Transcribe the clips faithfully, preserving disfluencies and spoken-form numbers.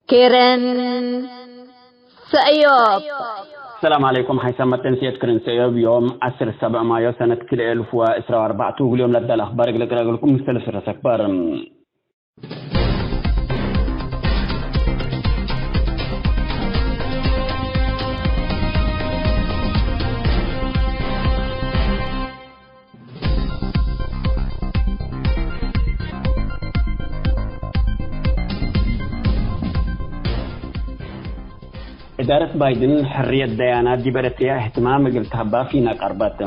ክርን ሰእዮብ። ሰላም ዐለይኩም። ሐይሰ መተንስየት ክርን ሰእዮብ ዮም ዐስር ሰብዕ ማዮ ሰነት ክልኤ እልፍ ወዕስራ ወአርበዕ ቱ። እግል ዮም ለዳል አኽባር እግል እቅረአልኩም። ምስል ስረስ አክባር። እዳረት ባይድን ሕርየት ደያናት ዲብ ኤረትርያ እህትማም እግል ተሀባ ፊና ቀርበት።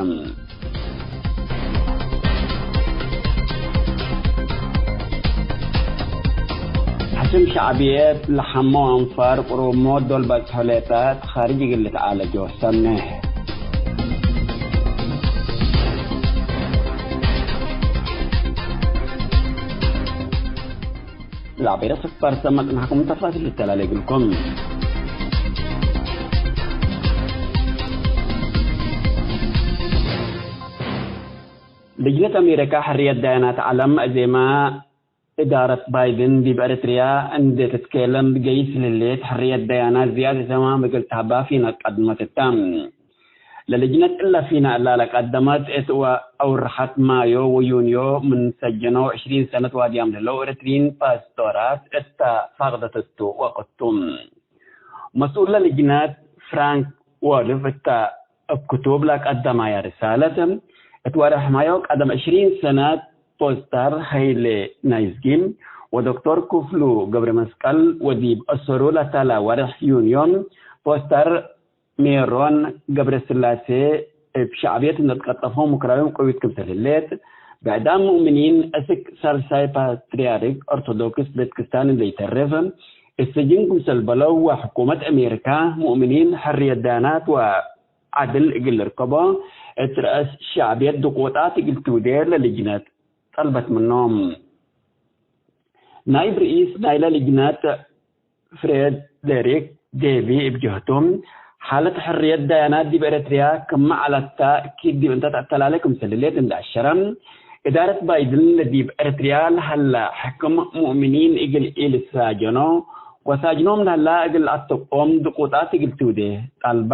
ሐሽም ሸዕብየት ለሐመው አንፋር ቅሩብ ሞት ዶል በጽሖ ሌጣ እት ኻርጅ እግል ልትዓለጆ ሰምሕ። ለአቤረ ስፈርሰ መጽናሕኩም ተፋሲል ልተላሌ እግልኩም። ልጅነት አሜሪካ ሕርየት ዳያናት ዐለም አዜማ እዳረት ባይድን ዲብ ኤረትርያ እንዴ ትትኬለም፣ ገይስ ለህሌት ሕርየት ደያናት ዝያድ እህትማም እግል ተሀባ ፊና ቀድመት እተ። ለልጅነት እለ ፊና እላ ለቀደመት እት ወአውርሐት ማዮ ወዩንዮ ምን ሰጀነው ዕሽሪን ሰነት ዋድያም ለህለው ኤረትርዪን ፓስቶራት እተ ፋቅደት እቱ ወቅቱ። መስኡል ለልጅነት ፍራንክ ዎልፍ እተ እብ ክቱብ ለቀደማያ ርሳለት፣ እት ወርሕ ማዮ ቀደም ዕሽሪን ሰነት ፖስተር ሀይሌ ናይዝጊ ወዶክቶር ክፍሉ ገብረመስቀል ወዲብ አሰሩ ለተለ ወርሕ ዩንዮ ፖስተር ሜሮን ገብረስላሴ እብ ሸዕብየት እንዴ ትቀጠፎ ምክራዮም ቅዊት ክምሰል ህሌት፣ ብዕዳም ሙእምኒን እስክ ሳልሳይ ፓትርያርክ ኦርቶዶክስ ቤተክርስቲያን እንዴ ኢተርፍ፣ እት ስጅን ክምሰል በለው ወሕኩመት አሜሪካ ሙእምኒን ሕርየት ዳያናት ወ ዐድል እግል ልርከቦ፣ እት ረአስ ሸዕብየት ድቁጣት እግል ትውዴ ለልጅነት ጠልበት ምኖም። ናይብ ርኢስ ናይለ ልጅነት ፍሬደሪክ ዴቪ እብ ጀህቱ፣ ሓለት ሕርየት ዳያናት ዲብ ኤረትርያ ክመ ዐለተ እኪት ዲብ እንተ ተአተላሌ ክምሰል ህሌት እንዴ አሸረ፣ እዳረት ባይድን ለዲብ ኤረትርያ ለሀለ ሕክም ሙእምኒን እግል ኢልሳጀኖ ወሳጅኖም ለሀለ እግል አተቆም ድቁጣት እግል ትውዴ ጠልባ።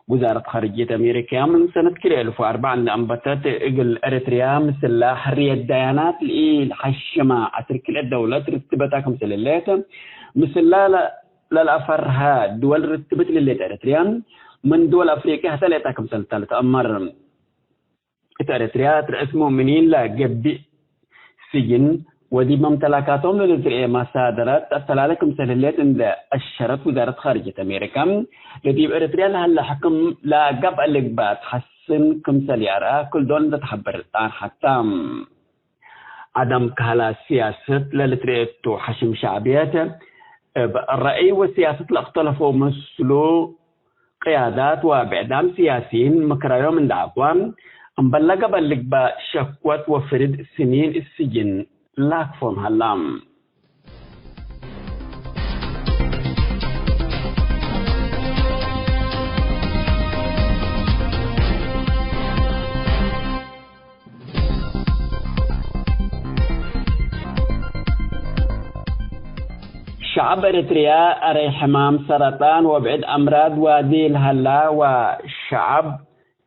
ውዛረት ኻርጅየት አሜሪክያ ምን ሰነት ክልኤ እልፍ ወአርበዕ እንዴ አንበተት፣ እግል ኤረትርያ ምስላ ሕርየት ዳያናት ለኢልሐሽመ ዐስር ክልኤ ደውለት ርትበታ ክምሰል ህሌት፣ ምስላ ለ-፣ ለለአፈርሀ ድወል ርትብት ለህሌት ኤረትርያ ምን ድወል አፍሪቅያ ህተ ሌጠ ክምሰል ተ ልትአመር። እት ኤረትርያ እት ርአስ ሙእምኒን ለገብእ ስጅን ወዲብ መምተላካቶም ለልትርኤ መሳደራት ተአተላሌ ክምሰል ህሌት እንዴ አሸረት ውዛረት ኻርጅየት አሜሪካ፣ ለዲብ ኤረትርያ ለሀለ ሕክም ለገብአ ልግባእ ተሐስን ክምሰል ይአርአ ክል ዶል እንዴ ተሐበረ ጣን ሐታ። አዳም ከሀላ ሲያሰት ለልትርኤ ቱ ሐሽም ሸዕብየት እብ ረአይ ወሲያሰት ለእክተለፈው ምስሉ ቅያዳት ወብዕዳም ሲያሲን ምክራዮም እንዴ አቅዋ፣ እምበል ለገበል ልግባእ ሸክወት ወፍርድ ስኒን እት ስጅን ላክፎም ሀላ። ሸዐብ ኤረትርያ አረይ ሕማም ሰረጣን ወብዕድ አምራድ ዋዲ ለሀላ ወሸዐብ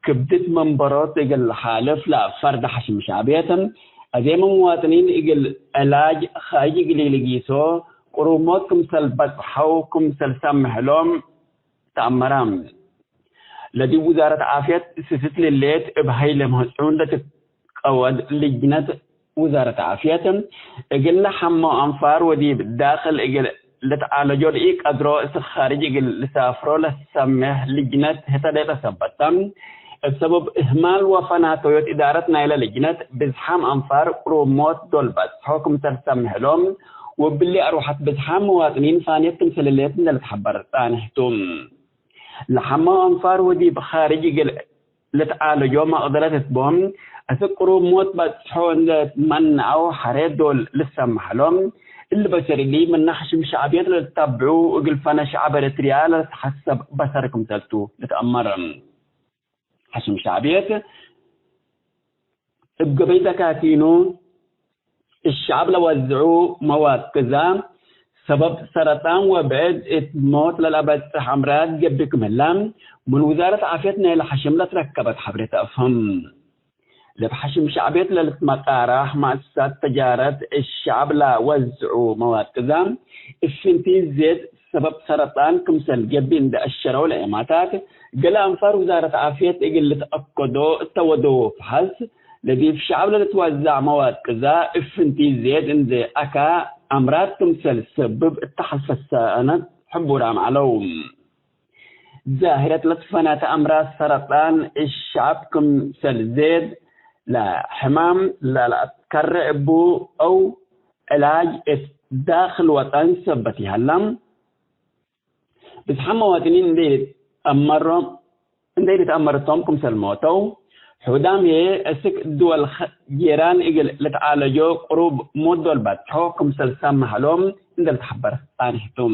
ክብድት መንበሮት እግል ለሓልፍ ለአፈርድ ሐሽም ሸዕብየት፣ አዜመ ሙዋጥኒን እግል ዕላጅ ኻይጅ እግል ኢልጊሶ፣ ቅሩብ ሞት ክምሰል በጽሐው ክምሰል ሰምሕ እሎም ተአመረ። ለዲብ ውዛረት ዓፍየት ስስት ልሌት እብ ሀይለ መጽዑን ለትትቀወድ ልጅነት ውዛረት ዓፍየት፣ እግል ለሐመው አንፋር ወዲብ ዳክል እግል ልትዓለጆ ለኢቀድሮ፣ እስክ ኻርጅ እግል ልሳፍሮ ለሰሜሕ ልጅነት ህተ ሌጠ ሰበት ተ። እብ ሰበብ እህማል ወፈናተዮት እዳረት ናይለ ልጅነት፣ ብዝሓም አንፋር ቅሩብ ሞት ዶል በጽሖ ክምሰል ሰምሕ እሎም፣ ወብሊ አርወሐት ብዝሓም መዋጥኒን ፋንየት ክምሰል ህሌት እንዴ ልትሐበር ጻንሕ ቱ። ለሐመው አንፋር ወዲብ ኻርጅ እግል ልትዓለጆ መቅደረት እት ቦም፣ አስክ ቅሩብ ሞት በጽሖ እንዴ ትመንዐው ሐሬት ዶል ልሰመሕ እሎም። እሊ በሰር እሊ ምነ ሐሽም ሸዕብየት ለልትተብዑ እግል ፈነ ሸዐብ ኤረትርያ ለልትሐሰብ በሰር ክምሰል ቱ ልትአመር። ሐሽም ሸዕብየት እብ ገበይ ደካኪኑ እሸዐብ ለወዝዑ መዋቅዛ ሰበብ ሰረጣን ወብዕድ እት ሞት ለለአበጽሕ አምራድ ገብእ ክም ህላ፣ ምን ውዛረት ዓፍየት ናይለ ሐሽም ለትረከበት ሐብሬ ተአፍህም። ለብ ሐሽም ሸዕብየት ለልትመቃራሕ መአሰሳት ተጃረት እሸዐብ ለወዝዑ መዋድ ቅዛ፣ እፍንቲ ዜድ ሰበብ ሰረጣን ክምሰል ገብእ እንዴ አሸረው ለኤማታት፣ ገሌ አንፋር ውዛረት ዓፍየት እግል ልትአከዶ እተ ወደው ፈሐስ፣ ለዲብ ሸዐብ ለልትወዛዕ መዋድ ቅዛ እፍንቲ ዜድ እንዴ አካ አምራድ ክምሰል ሰብብ እተ ሐልፈት ሰነት ሕቡራም ዐለው። ዛህረት ለትፈናተ አምራድ ሰረጣን እሸዐብ ክምሰል ዜድ ለሕማም ለለአትከሬ እቡ አው ዕላጅ እት ዳክል ወጠን ሰበት ይሀላ። ብዝሓም መዋጥኒን እንዴ ኢልትአመሮ፣ እንዴ ኢልትአመርቶም ክምሰል ሞተው፣ ሑዳም ህዬ እስክ ድወል ኸ-፣ ጄራን እግል ልትዓለጆ ቅሩብ ሞት ዶል ባጽሖ ክምሰል ሳመ ሀሎም እንዴ ልትሐበር ጻንሕ ቱ።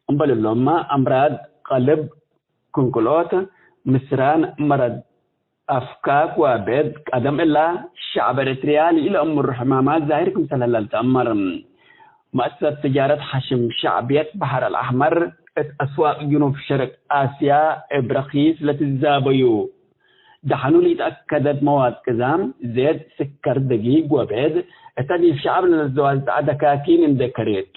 እምበል እሎምመ አምራድ ቀልብ፣ ክንክልኦት፣ ምስራን፣ መረድ አፍካክ ወአብዕድ ቀደም እላ ሸዕብ ኤረትርያ ለኢለአምሩ ሕማማት ዛሂር ክምሰል ህለ ልትአመር። መአሰሰት ትጃረት ሐሽም ሸዕብየት በሐር አልአሕመር እት አስዋቅ ጅኑብ ሸርቅ አስያ እብ ረኪስ ለትዛበዩ ደሐኑ ለኢተአከደት መዋድ ቅዛም፣ ዜድ፣ ስከር፣ ደጊግ ወብዕድ እተ ዲብ ሸዕብ ለልትወዘዐ ደካኪን እንዴ ከሬቱ፣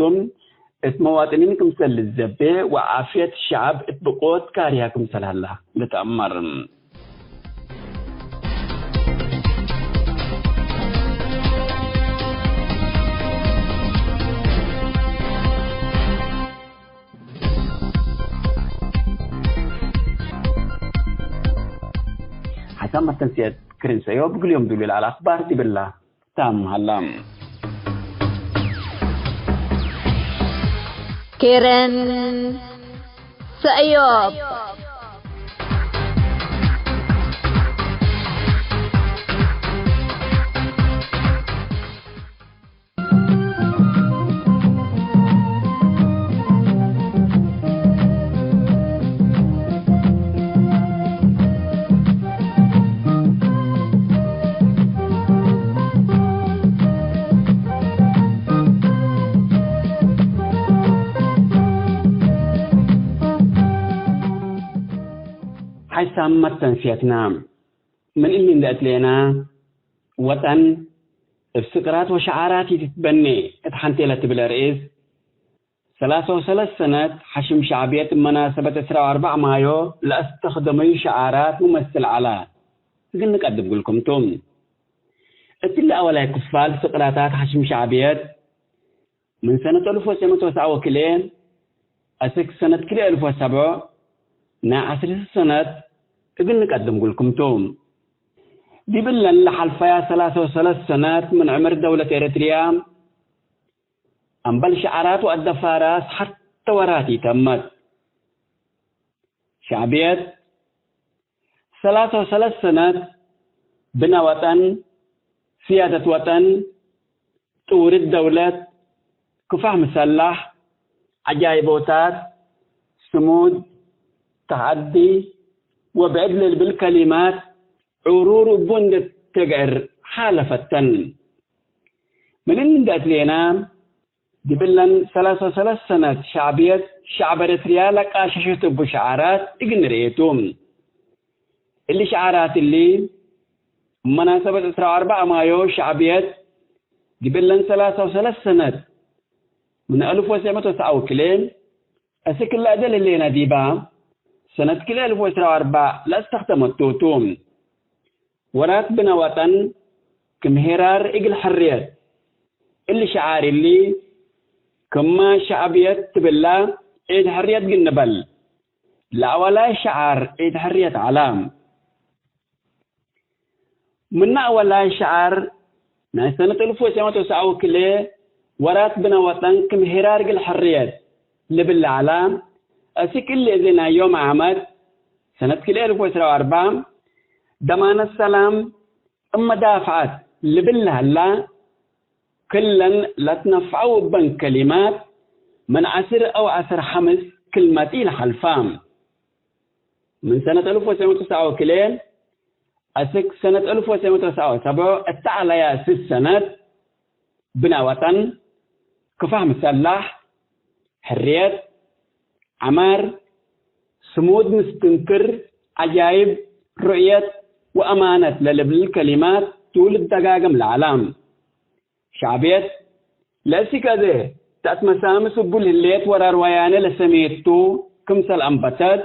እት መዋጥኒን ክምሰል ልዘቤ ወዓፍየት ሸዐብ እት ብቆት ካርያ ክምሰል ሀላ ልትአመር። ሐሳብ መተንስየት ክርን ሰእዮብ እግል ዮም ዱሉ ለዐለ አክባር ዲብላ። ታም ሀላ። ኬረን ሰእዮብ። ሐይሳም መተንስየትና ምን እሊ እንዴ አትሌና፣ ወጠን እብ ስቅራት ወሸዓራት ኢትትበኔ እት ሐንቴ ለትብለ ርኢስ፣ ሰላሳ ወሰለስ ሰነት ሐሽም ሸዕብየት እብ መናሰበት ዕስራ ወአርበዕ ማዮ ለአስተክደመዩ ሸዓራት ሙመስል ዐላ እግል ንቀድም እግልኩም ቱ። እትሊ አወላይ ክፋል ስቅራታት ሐሽም ሸዕብየት ምን ሰነት አልፍ ወትሰዕ መ ወሰብዓ ወክልኤ አስክ ሰነት ክልኤ አልፍ ወሰብዕ ናይ ዐስር ሰነት እግል ንቀድም እግልኩም ቱ። ዲብ እለን ለሐልፈያ ሰላሳ ወሰለስ ሰነት ምን ዕምር ደውለት ኤረትርያ፣ አምበል ሸዓራት ወአደፋራስ ሐተ ወራት ኢተመት። ሸዕብየት ሰላሳ ወሰለስ ሰነት፣ ብነ ወጠን፣ ስያደት ወጠን፣ ጥውርት ደውለት፣ ክፋሕ ምሰላሕ፣ ዐጃይቦታት፣ ስሙድ፣ ተሐዲ ወብዕድ ለልብል ከሊማት ዕሩር እቡ እንዴ ትግዕር ሐለ ፈተን። ምን እንዴ አትሌና፣ ዲብለን ሰላሳ ወሰለስ ሰነት ሸዕብየት ሸዕብ ኤረትርያ ለቃሸሸት እቡ ሸዓራት እግል ንርኤ ቱ። እሊ ሸዓራት እሊ፣ መናሰበት ዕስራ ወአርበዕ ማዮ ሸዕብየት፣ ዲብለን ሰላሳ ወሰለስ ሰነት፣ ምን አልፍ ወትሰዕ መ ወሰብዓ ወክልኤ፣ አስክ ለአደል ህሌነ ዲባ፣ ሰነት ክልኤ አልፍ ወዕስራ ወአርበዕ ለአስተክደመቱ ቱ። ወራት ብነ ወጠን ክም ሄራር እግል ሕርየት። እሊ ሸዓር እሊ፣ ክመ ሸዕብየት ትብላ ዒድ ሕርየት ግንበል። ለአወላይ ሸዓር ዒድ ሕርየት ዐላ። ምነ አወላይ ሸዓር ናይ ሰነት አልፍ ወትሰዕ መ ወሰብዓ ወክልኤ ወራት ብነ ወጠን ክም ሄራር እግል ሕርየት ልብል ለዐላ፣ አስክ እሊ እዜ ናይ ዮም ዓመት ሰነት ክልኤ አልፍ ወዕስራ ወአርበዕ ደማነት ሰላም እብ መዳፍዐት ልብል ለሀላ፣ ክለን ለትነፍዐው እበን ከሊማት ምን ዐስር አው ዐስር ሐምስ ክልመት ኢለሐልፋ። ምን ሰነት አልፍ ወትሰዕ መ ወሰብዓ ወክልኤ አስክ ሰነት አልፍ ወትሰዕ መ ወሰብዓ ወሰብዕ እተ ዐለያ ስስ ሰነት፣ ብነ ወጠን፣ ክፋሕ ምሰላሕ፣ ሕርየት፣ ዐማር፣ ስሙድ ምስትንክር፣ ዐጃይብ፣ ሩእየት ወአማነት ለልብል ከሊማት ቱ ልደጋገም ለዐለ። ሸዕብየት፣ ለእሲክ አዜ ተአትመሳምስ እቡ ለህሌት ወራር ወያነ ለሰሜቱ ክምሰል አንበተት፣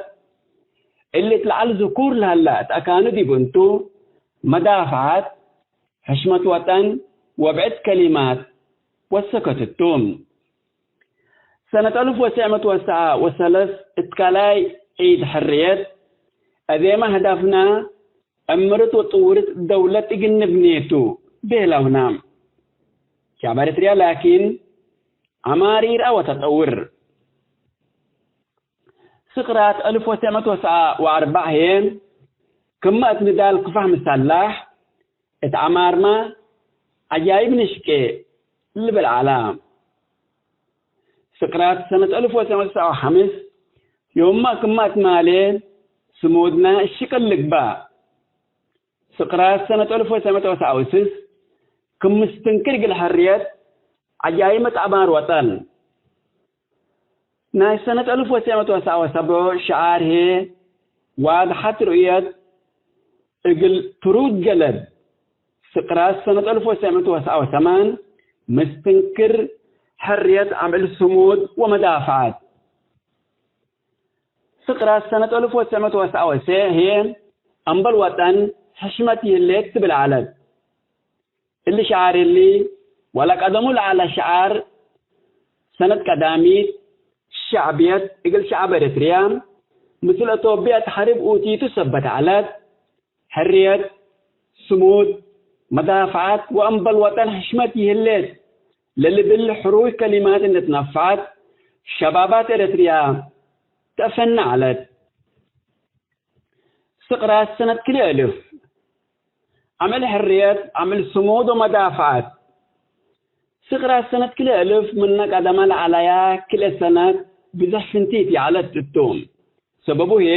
እሊ እት ለዐል ዝኩር ለሀላ እት አካኑ ዲብ እንቱ፣ መዳፍዐት፣ ሕሽመት ወጠን ወብዕድ ከሊማት ወሰከት ቱ። ሰነት አልፍ ወትስዕ ምእት ወሰብዓ ወሰለስ እት ካልኣይ ዒድ ሕርየት፣ አዜመ ህዳፍና ዕምርት ወጥውርት ደውለት እግል ንብኔ ቱ ቤለውና። ሸዕብ ኤረትርያ ላኪን ዐማር ኢረአ ወተጠውር። ስቅራት አልፍ ወትስዕ ምእት ወሰብዓ ወአርበዕ ህዬ፣ ክመ እት ንዳል ክፋህ ምሳላሕ፣ እት ዐማርመ ዐጃይብ ንሽቄ ልብል ዐለ። ስቅራት ሰነት አልፍ ወትስዕ ምእት ወሰብዓ ወሐምስ፣ ዮምመ ክመ እት ማሌ ስሙድና እሽቅል ልግበእ። ስቅራት ሰነት አልፍ ወትስዕ ምእት ወሰብዓ ወስስ፣ ክም ምስትንክር እግል ሕርየት ዐጃይብ እት ዐማር ወጠን። ናይ ሰነት አልፍ ወትስዕ ምእት ወሰብዓ ወሰብዕ ሸዓር ህዬ፣ ዋድሐት ሩእየት እግል ትሩድ ጀለድ። ስቅራት ሰነት አልፍ ወትስዕ ምእት ወሰብዓ ወሰማን፣ ምስትንክር ሕርየት አምዕል ስሙድ ወመዳፍዐት። ስቅራት ሰነት አልፍ ወትስዕ ምእት ወሰብዓ ወሰዕ ህዬ፣ አምበል ወጠን ሕሽመት ይህሌት ትብል ዐለት። እሊ ሸዓር እሊ፣ ወለቀደሙ ለዐለ ሸዓር ሰነት ቀዳሚት፣ ሸዕብየት እግል ሸዐብ ኤረትርያ ምስል አቶብየ እት ሐርብ ኡቲቱ ሰበት ዐለት። ሕርየት፣ ስሙድ፣ መዳፍዐት ወአምበል ወጠን ሕሽመት ይህሌት ለልብል ሕሩይ ከሊማት እንዴ ትነፈዐት፣ ሸባባት ኤረትርያ ተአፈነ ዐለት። ስቅራት ሰነት ክልኤ እልፍ፣ አምዕል ሕርየት፣ አምዕል ስሙድ ወመዳፍዐት። ስቅራት ሰነት ክልኤ እልፍ ምነ ቀደመ ለዐለያ ክልኤ ሰነት ብዘሕ ፍንቲት ይዐለት እቱ። ሰበቡ ህዬ፣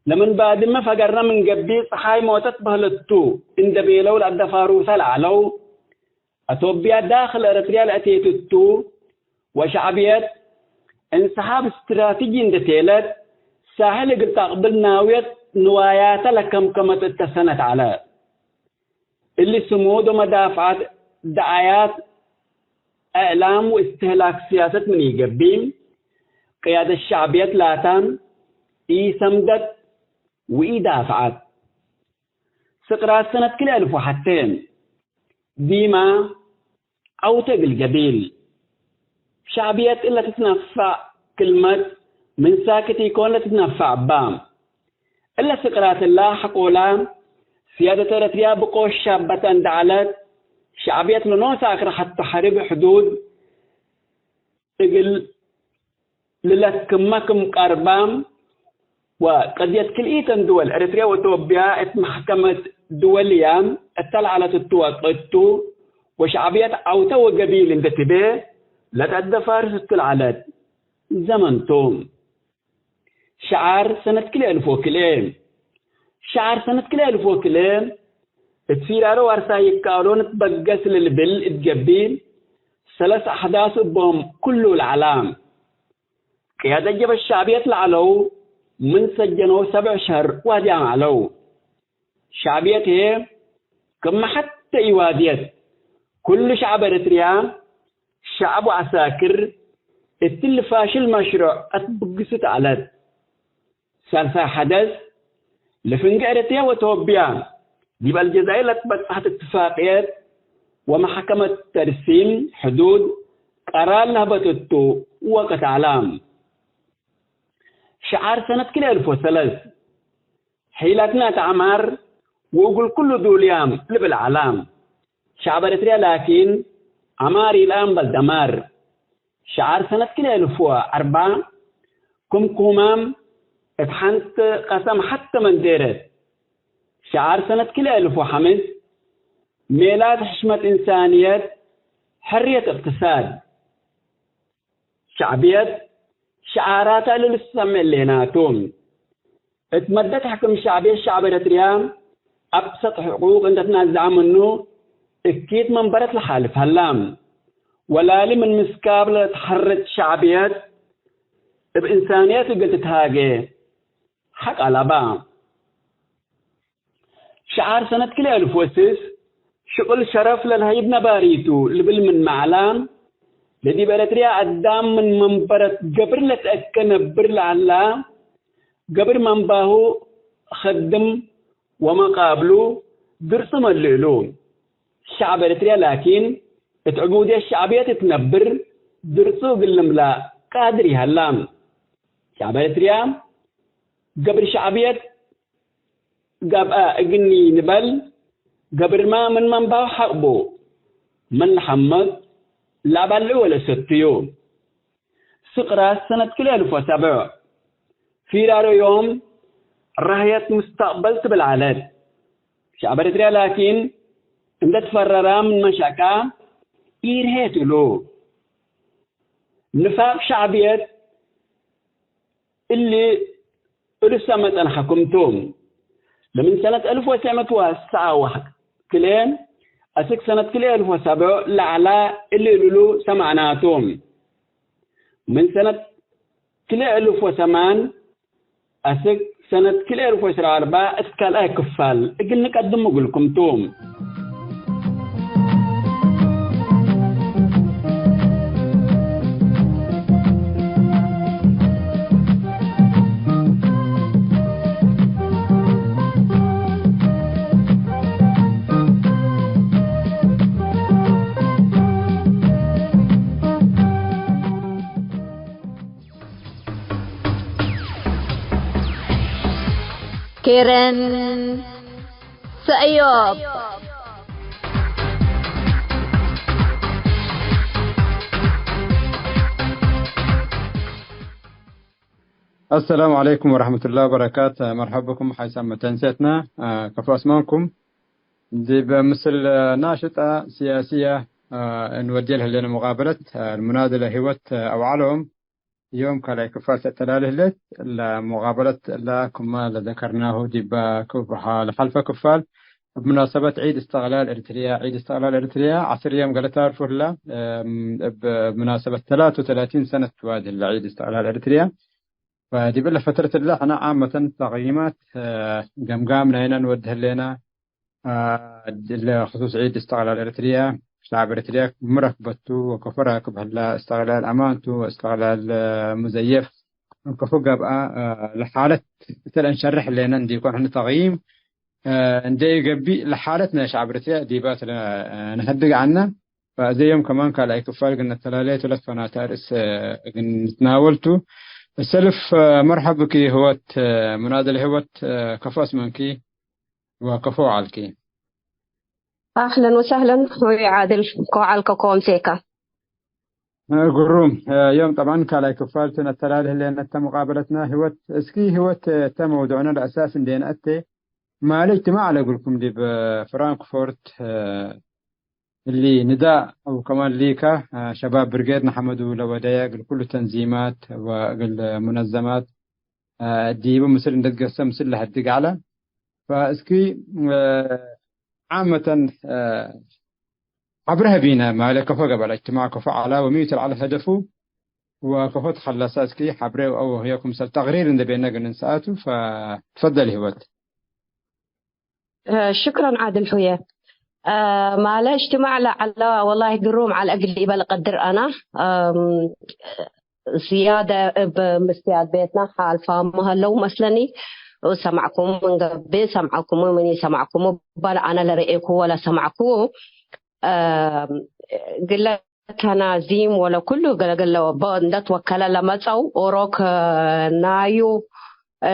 ለምን ባድመ ፈገርነ ምን ገብእ ጸሓይ ሞተት በህለት ቱ እንዴ ቤለው ለአደፋሩተ ለዐለው፣ አቶብያ ዳክል ኤረትርያ ለአቴት እቱ፣ ወሸዕብየት እንሰሓብ እስትራትጂ እንዴ ቴለት፣ ሳሕል እግል ተአቅብል ናውየት ንዋያተ ለከምከመት እተ ሰነት ዐለ። እሊ ስሙድ ወመዳፍዐት ደዓያት፣ እዕላም ወእስትህላክ ስያሰት ምን ኢገብእ፣ ቅያደት ሸዕብየት ላታ ኢሰምደት ወኢዳፍዐት። ስቅራት ሰነት ክልኤ እልፍ ወሐቴ፣ ዲማ ዐውተ እግል ገቢል። ሸዕብየት እለ ትትነፈዕ ክልመት ምን ሳክት ኢኮን ለትትነፈዕ እባ። እለ ስቅራት እላ ሐቆላ፣ ስያደት ኤረትርያ ብቆሽ ሻበተ እንዴ ዐለት፣ ሸዕብየት ለኖሰ አክረሐት ሐርብ ሕዱድ እግል ልለክመ ክም ቀርባም፣ ወቀድየት ክልኢተን ድወል፣ ኤረትርያ ወቶብያ፣ እት መሕከመት ድወልያ እተ ለዐለት እቱ ወቅት ቱ፣ ወሸዕብየት ዐውተ ወገቢል እንዴ ትቤ ለተአደፋርስ እቱ ለዐለት ዘመን ቱ። ሸዓር ሰነት ክልኤ እልፍ ወክልኤ። ሸዓር ሰነት ክልኤ እልፍ ወክልኤ፣ እት ፊራሮ ዋርሳይ ይከአሎ ንትበገስ ለልብል እት ገብእ፣ ሰለስ አሕዳስ እቦም ክሉ ለዐላ። ቅያደት ጀበህት ሸዕብየት ለዐለው ምን ሰጀነው ሰብዕ ሸህር ዋድያም ዐለው። ሸዕብየት ህዬ ክመ ሐቴ ኢዋድየት። ክሉ ሸዕብ ኤረትርያ፣ ሸዕብ ወዐሳክር፣ እትሊ ፋሽል መሽሩዕ አትብግሱ ተዐለት። ሳልሳይ ሐደስ፣ ለፍንጌ ኤረትርያ ወቶብያ ዲብ አልጀዛይር ለትበጽሐት እትፋቅየት ወመሐከመት ተርሲም ሕዱድ ቀራር ለህበት እቱ ወቅት ዐለ። ሸዓር ሰነት ክልኤ እልፍ ወሰለስ፣ ሒላትና እት ዐማር ወእግል ክሉ ዱልያም ልብል ዐለ። ሸዕብ ኤረትርያ ላኪን፣ ዐማር ኢለአምበል ደማር። ሸዓር ሰነት ክልኤ እልፍ ወአርበዕ፣ ክምኩማም እት ሐንት ቀሰም ሐተ መንዴረት። ሸዓር ሰነት ክልኤ እልፍ ወሐምስ፣ ሜላት ሕሽመት እንሳንየት፣ ሕርየት እቅትሳድ። ሸዕብየት፣ ሸዓራታ እሊ ልሰሜ እሌና ቱ። እት መደት ሕክም ሸዕብየት ሸዕብ ኤረትርያ አብሰጥ ሕቁቅ እንዴ ትናዘዐ ምኑ፣ እኪት መንበረት ለሓልፍ ሀላ። ወላሊ ምን ምስካብ ለትሐርት ሸዕብየት እብ እንሳንየት እግል ትትሃጌ ሐቅ አለባ። ሸዓር ሰነት ክልኤ አልፍ ወስስ ሽቅል ሸረፍ ለልሀይብ ነባሪቱ ልብል ምን መዐላ፣ ለዲብ ኤረትርያ አዳም ምን መንበረት ገብር ለትአከ ነብር ለዐላ፣ ገብር መንባሁ ከድም ወመቃብሉ ድርጹ መልእሉ። ሸዕብ ኤረትርያ ላኪን እት ዕቡድየት ሸዕብየት እት ነብር ድርጹ እግል ልምላእ ቃድር ይሀላ። ሸዕብ ኤረትርያ ገብር ሸዕብየት ገብአ እግኒ ንበል፣ ገብርመ ምን መንባሁ ሐቅ ቡ። ምን ለሐምቅ ለአበልዑ ወለሰትዩ። ስቅራት ሰነት ክልኤ አልፍ ወሰብዕ። ፊራሮ ዮም ራህየት ሙስተቅበል ትብል ዐለት። ሸዕብ ኤረትርያ ላኪን እንደ ትፈረረ ምን መሸቃ ኢርሄት እሉ። ንፋቅ ሸዕብየት እሊ እሉ ሰመ ጸንሐኩም ቱ። ለምን ሰነት አልፍ ወትስዕ ምእት ወሰብዓ ወክልኤ አስክ ሰነት ክልኤ አልፍ ወሰብዕ ለዐላ እሊ እሉ ሰማዕናቱ። ምን ሰነት ክልኤ አልፍ ወሰማን አስክ ሰነት ክልኤ አልፍ ወዕስራ ወአርበዕ እት ካልኣይ ክፋል እግል ንቀድም እግልኩም ቱ። ኬረን ሰእዮብ። አሰላሙ ዐለይኩም ወረሕመቱላሂ ወበረካት። መርሐብ ብኩም ሐይሳም መተንሴትና፣ አ፣ ከፎ አስማንኩም። ዲብ ምስል ናሽጣ ሲያስያ፣ አ፣ እንወዴ ለህሌነ ሙቃበለት፣ አ፣ ሙናድለ ህይወት፣ አ፣ አውዓሎም ዮም ካልኣይ ክፋል ተአተላሌ ህሌት። ለሙቃበለት እላ ክመ ለዘከርናሁ ዲበ ክፋ-፣ ለሐልፈ ክፋል፣ እብ ሙናሰበት ዒድ እስትቅላል ኤሪትርያ፣ ዒድ እስትቅላል ኤሪትርያ ዐስር ዮም ገሌ ታርፉ ህላ፣ እም፣ እብ ሙናሰበት ተላቱ ወተላቲን ሰነት ትዋድ ህለ ዒድ እስትቅላል ኤሪትርያ። ፈዲብ እለ ፈትረት እለ ሕነ ዓመተን ተቅይማት፣ እ፣ ገምጋም ናይነ እንወድ ህሌነ። አ፣ ለክሱስ ዒድ እስትቅላል ኤረትርያ፣ ሸዕብ ኤረትርያ ክም ረክበቱ ወከፎ ራክብ ህላ፣ እስትቅላል አማንቱ ወእስትቅላል፣ አ፣ ሙዘየፍ እንከፎ ገብአ፣ አ፣ ለሓለት እተ ለእንሸርሕ ህሌነ እንዲኮን፣ ሕነ ተቅይም፣ አ፣ እንዴ ኢገብእ ለሓለት ናይ ሸዕብ ኤረትርያ ዲባ እተ ለ-፣ አ፣ ነሀድግ ዐልነ። ፈአዜ ዮም ከማን ካልኣይ ክፋል እግል ነተላሌ ቱ ለትፈናተ አርእስ፣ አ፣ እግል ንትናወል ቱ። ሰልፍ፣ አ፣ መርሐብ ብኪ ህወት፣ አ፣ ሙናድል ህወት፣ አ፣ ከፎ አስመንኪ። ወከፎ ዐልኪ። አህለን ወሰህለን ሆይ ዓድል፣ ኮ ዐልከ ኮምሴከ። ግሩም። ዮም ጠብዐን ካልኣይ ክፋል ቱ ነተላሊ ህሌነ እተ ሙቃበለትነ ህወት። እስኪ ህወት እተ መውዱዕነ ለአሳስ እንዴ ነአቴ፣ ማለ እጅትማዕ ለእግልኩም ዲብ ፍራንክፎርት እሊ ንዳእ አው ከማን ሊከ ሸባብ ብርጌድ ንሐመዱ ለወደየ እግል ኩሉ ተንዚማት ወእግል ሙነዘማት ዲቡ ምስል እንዴ ትገሰ ምስል ለሀድግ ዐለ። ፈእስኪ፣ እ፣ ዓመተን፣ እ፣ ሐብሬ ሀቢነ ማለ ከፎ ገብአ ለእጅትማዕ ከፎ ዐላ ወሚ ቱ ለዐለ ሀደፉ ወከፎ ተኸለሰ እስኪ ሐብሬ አው ህዬ ክምሰል ተቅሪር እንዴ ቤነ እግል ንንሰአቱ። ፈትፈደል ህወት። እ፣ ሽክረን ዓድል ሑየ። እ፣ ማለ እጅትማዕ ለዐለ ወላሂ ግሩም ዐለ እግል ኢበል ቀድር አነ። እም፣ ዝያደ እብ ምስትያት ቤትና ሓልፋም ሀለው መስለኒ። ሰማዕኩም ምን ገብእ ሰምዐኩም ምን ኢሰማዕኩም እባል አነ ለረኤኩ ወለሰማዕኩ፣ እም፣ ግለ ተናዚም ወለኩሉ ገለገለ ወበ እንደ ትወከለ ለመጸው ኦሮክ ናዩ፣ እ፣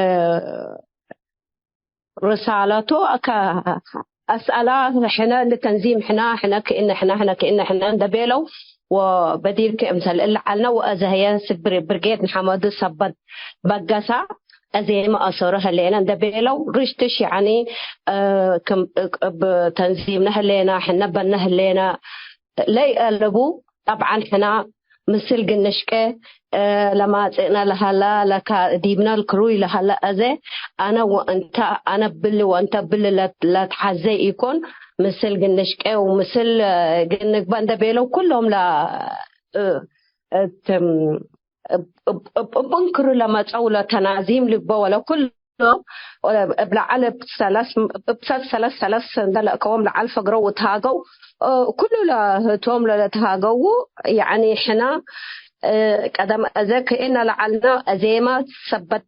ርሳለቱ ከአስአላ ሕነ እንደ ተንዚም ሕነ፣ ሕነ ክእነ ሕነ፣ ሕነ ክእነ ሕነ እንደ ቤለው ወበዲር ክእምሰል እለ ዐልነ ወአዘ ህዬ ስብር ብርጌድ ንሐመዱ ሰበት በገሳ አዜመ አሰሩ ህሌነ እንደ ቤለው ርሽትሽ ያኒ፣ እ፣ ክም፣ እ፣ እብ ተንዚምነ ህሌነ፣ ሕነ በነ ህሌነ ለይአለቡ። ጠብዓን ሕነ ምስል ግንሽቄ እ፣ ለማጽእነ ለሀላ፣ ለካ-፣ ዲብነ ልክሩይ ለሀላ አዜ፣ አነ ወእንተ፣ አነ ብሊ ወእንተ ብሊ ለት-፣ ለትሐዜ ኢኮን፣ ምስል ግንሽቄ ወምስል፣ እ፣ ግንግበ እንደ ቤለው ኩሎም ለ-፣ እ፣ እትም፣ እብ፣ እብ፣ እብ፣ እብ እንክሩ ለመጸው ለተናዚም ልግበ ወለኩል እብ ለዐል እብ ሰለስ፣ እብ ሰለስ ሰለስ እንደ ለእከዎም ለዐል ፈግረው ወተሃገው፣ እ፣ ኩሉ ለህቶም ለለተሃገው፣ ያዕኒ ሕና፣ እ፣ ቀደም አዜ ክእነ ለዐልነ አዜመ ሰበት፣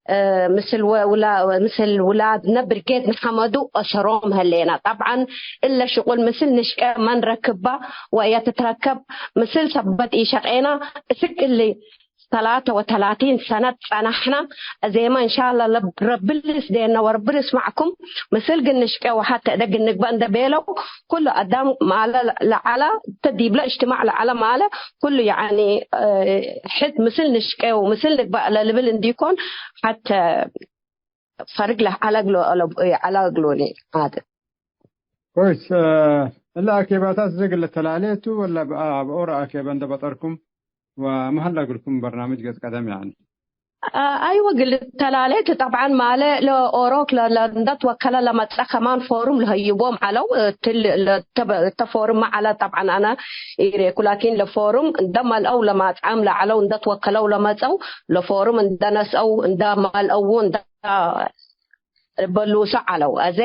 እ፣ ምስል ወ-፣ ውላ-፣ ምስል ውላድነ ብርጌድ ንሐመዱ አሰሮም ህሌና። ጠብዓን እለ ሽቁል ምስል ንሽቀ መን ረክባ ወእየ ትትረከብ ምስል ሰበት ኢሸቄና እስክ እሊ ሰላተ ወተላቲን ሰነት ጸናሕና። አዜመ እንሻላ ለብ-፣ ረቢ ልስዴነ ወረቢ ልስማዕኩም። ምስል ግንሽቄ ወሐተ እደ ግንግበእ እንደ ቤለው፣ ኩሉ አዳም ማለ ለዐለ፣ እተ ዲብለ እጅትማዕ ለዐለ ማለ፣ ኩሉ ያኒ፣ እ፣ ሕድ ምስል ንሽቄ ወምስል ንግበእ ለልብል እንዲኮን፣ ሐተ ፈርግ ለዐለ እግሎ፣ ዐለ እግሎኒ ዓድ። ኮይስ፣ እ፣ እለ አኬባታት ዝግ ለተላሌቱ ወለ በአ-፣ በኦረ አኬበ እንደ በጠርኩም ወመሀል ለእግልኩም በርናምጅ ገጽ ቀደም ያኒ? አ-፣ አይወ፣ እግል ተላሌት ጠብዓን ማለ ለኦሮክ ለ-፣ ለእንደ ትወከለ ለመጸ ከማን ፎሩም ለህይቦም ዐለው። እትል ለተ-፣ እተ ፎሩም መ ዐለ ጠብዓን አነ ኢሬኩ፣ ላኪን ለፎሩም እንደ መልአው ለማጽዓም ለዐለው እንደ ትወከለው ለመጸው ለፎሩም እንደ ነስአው እንደ መልአው እንደ በሉሰ ዐለው። አዜ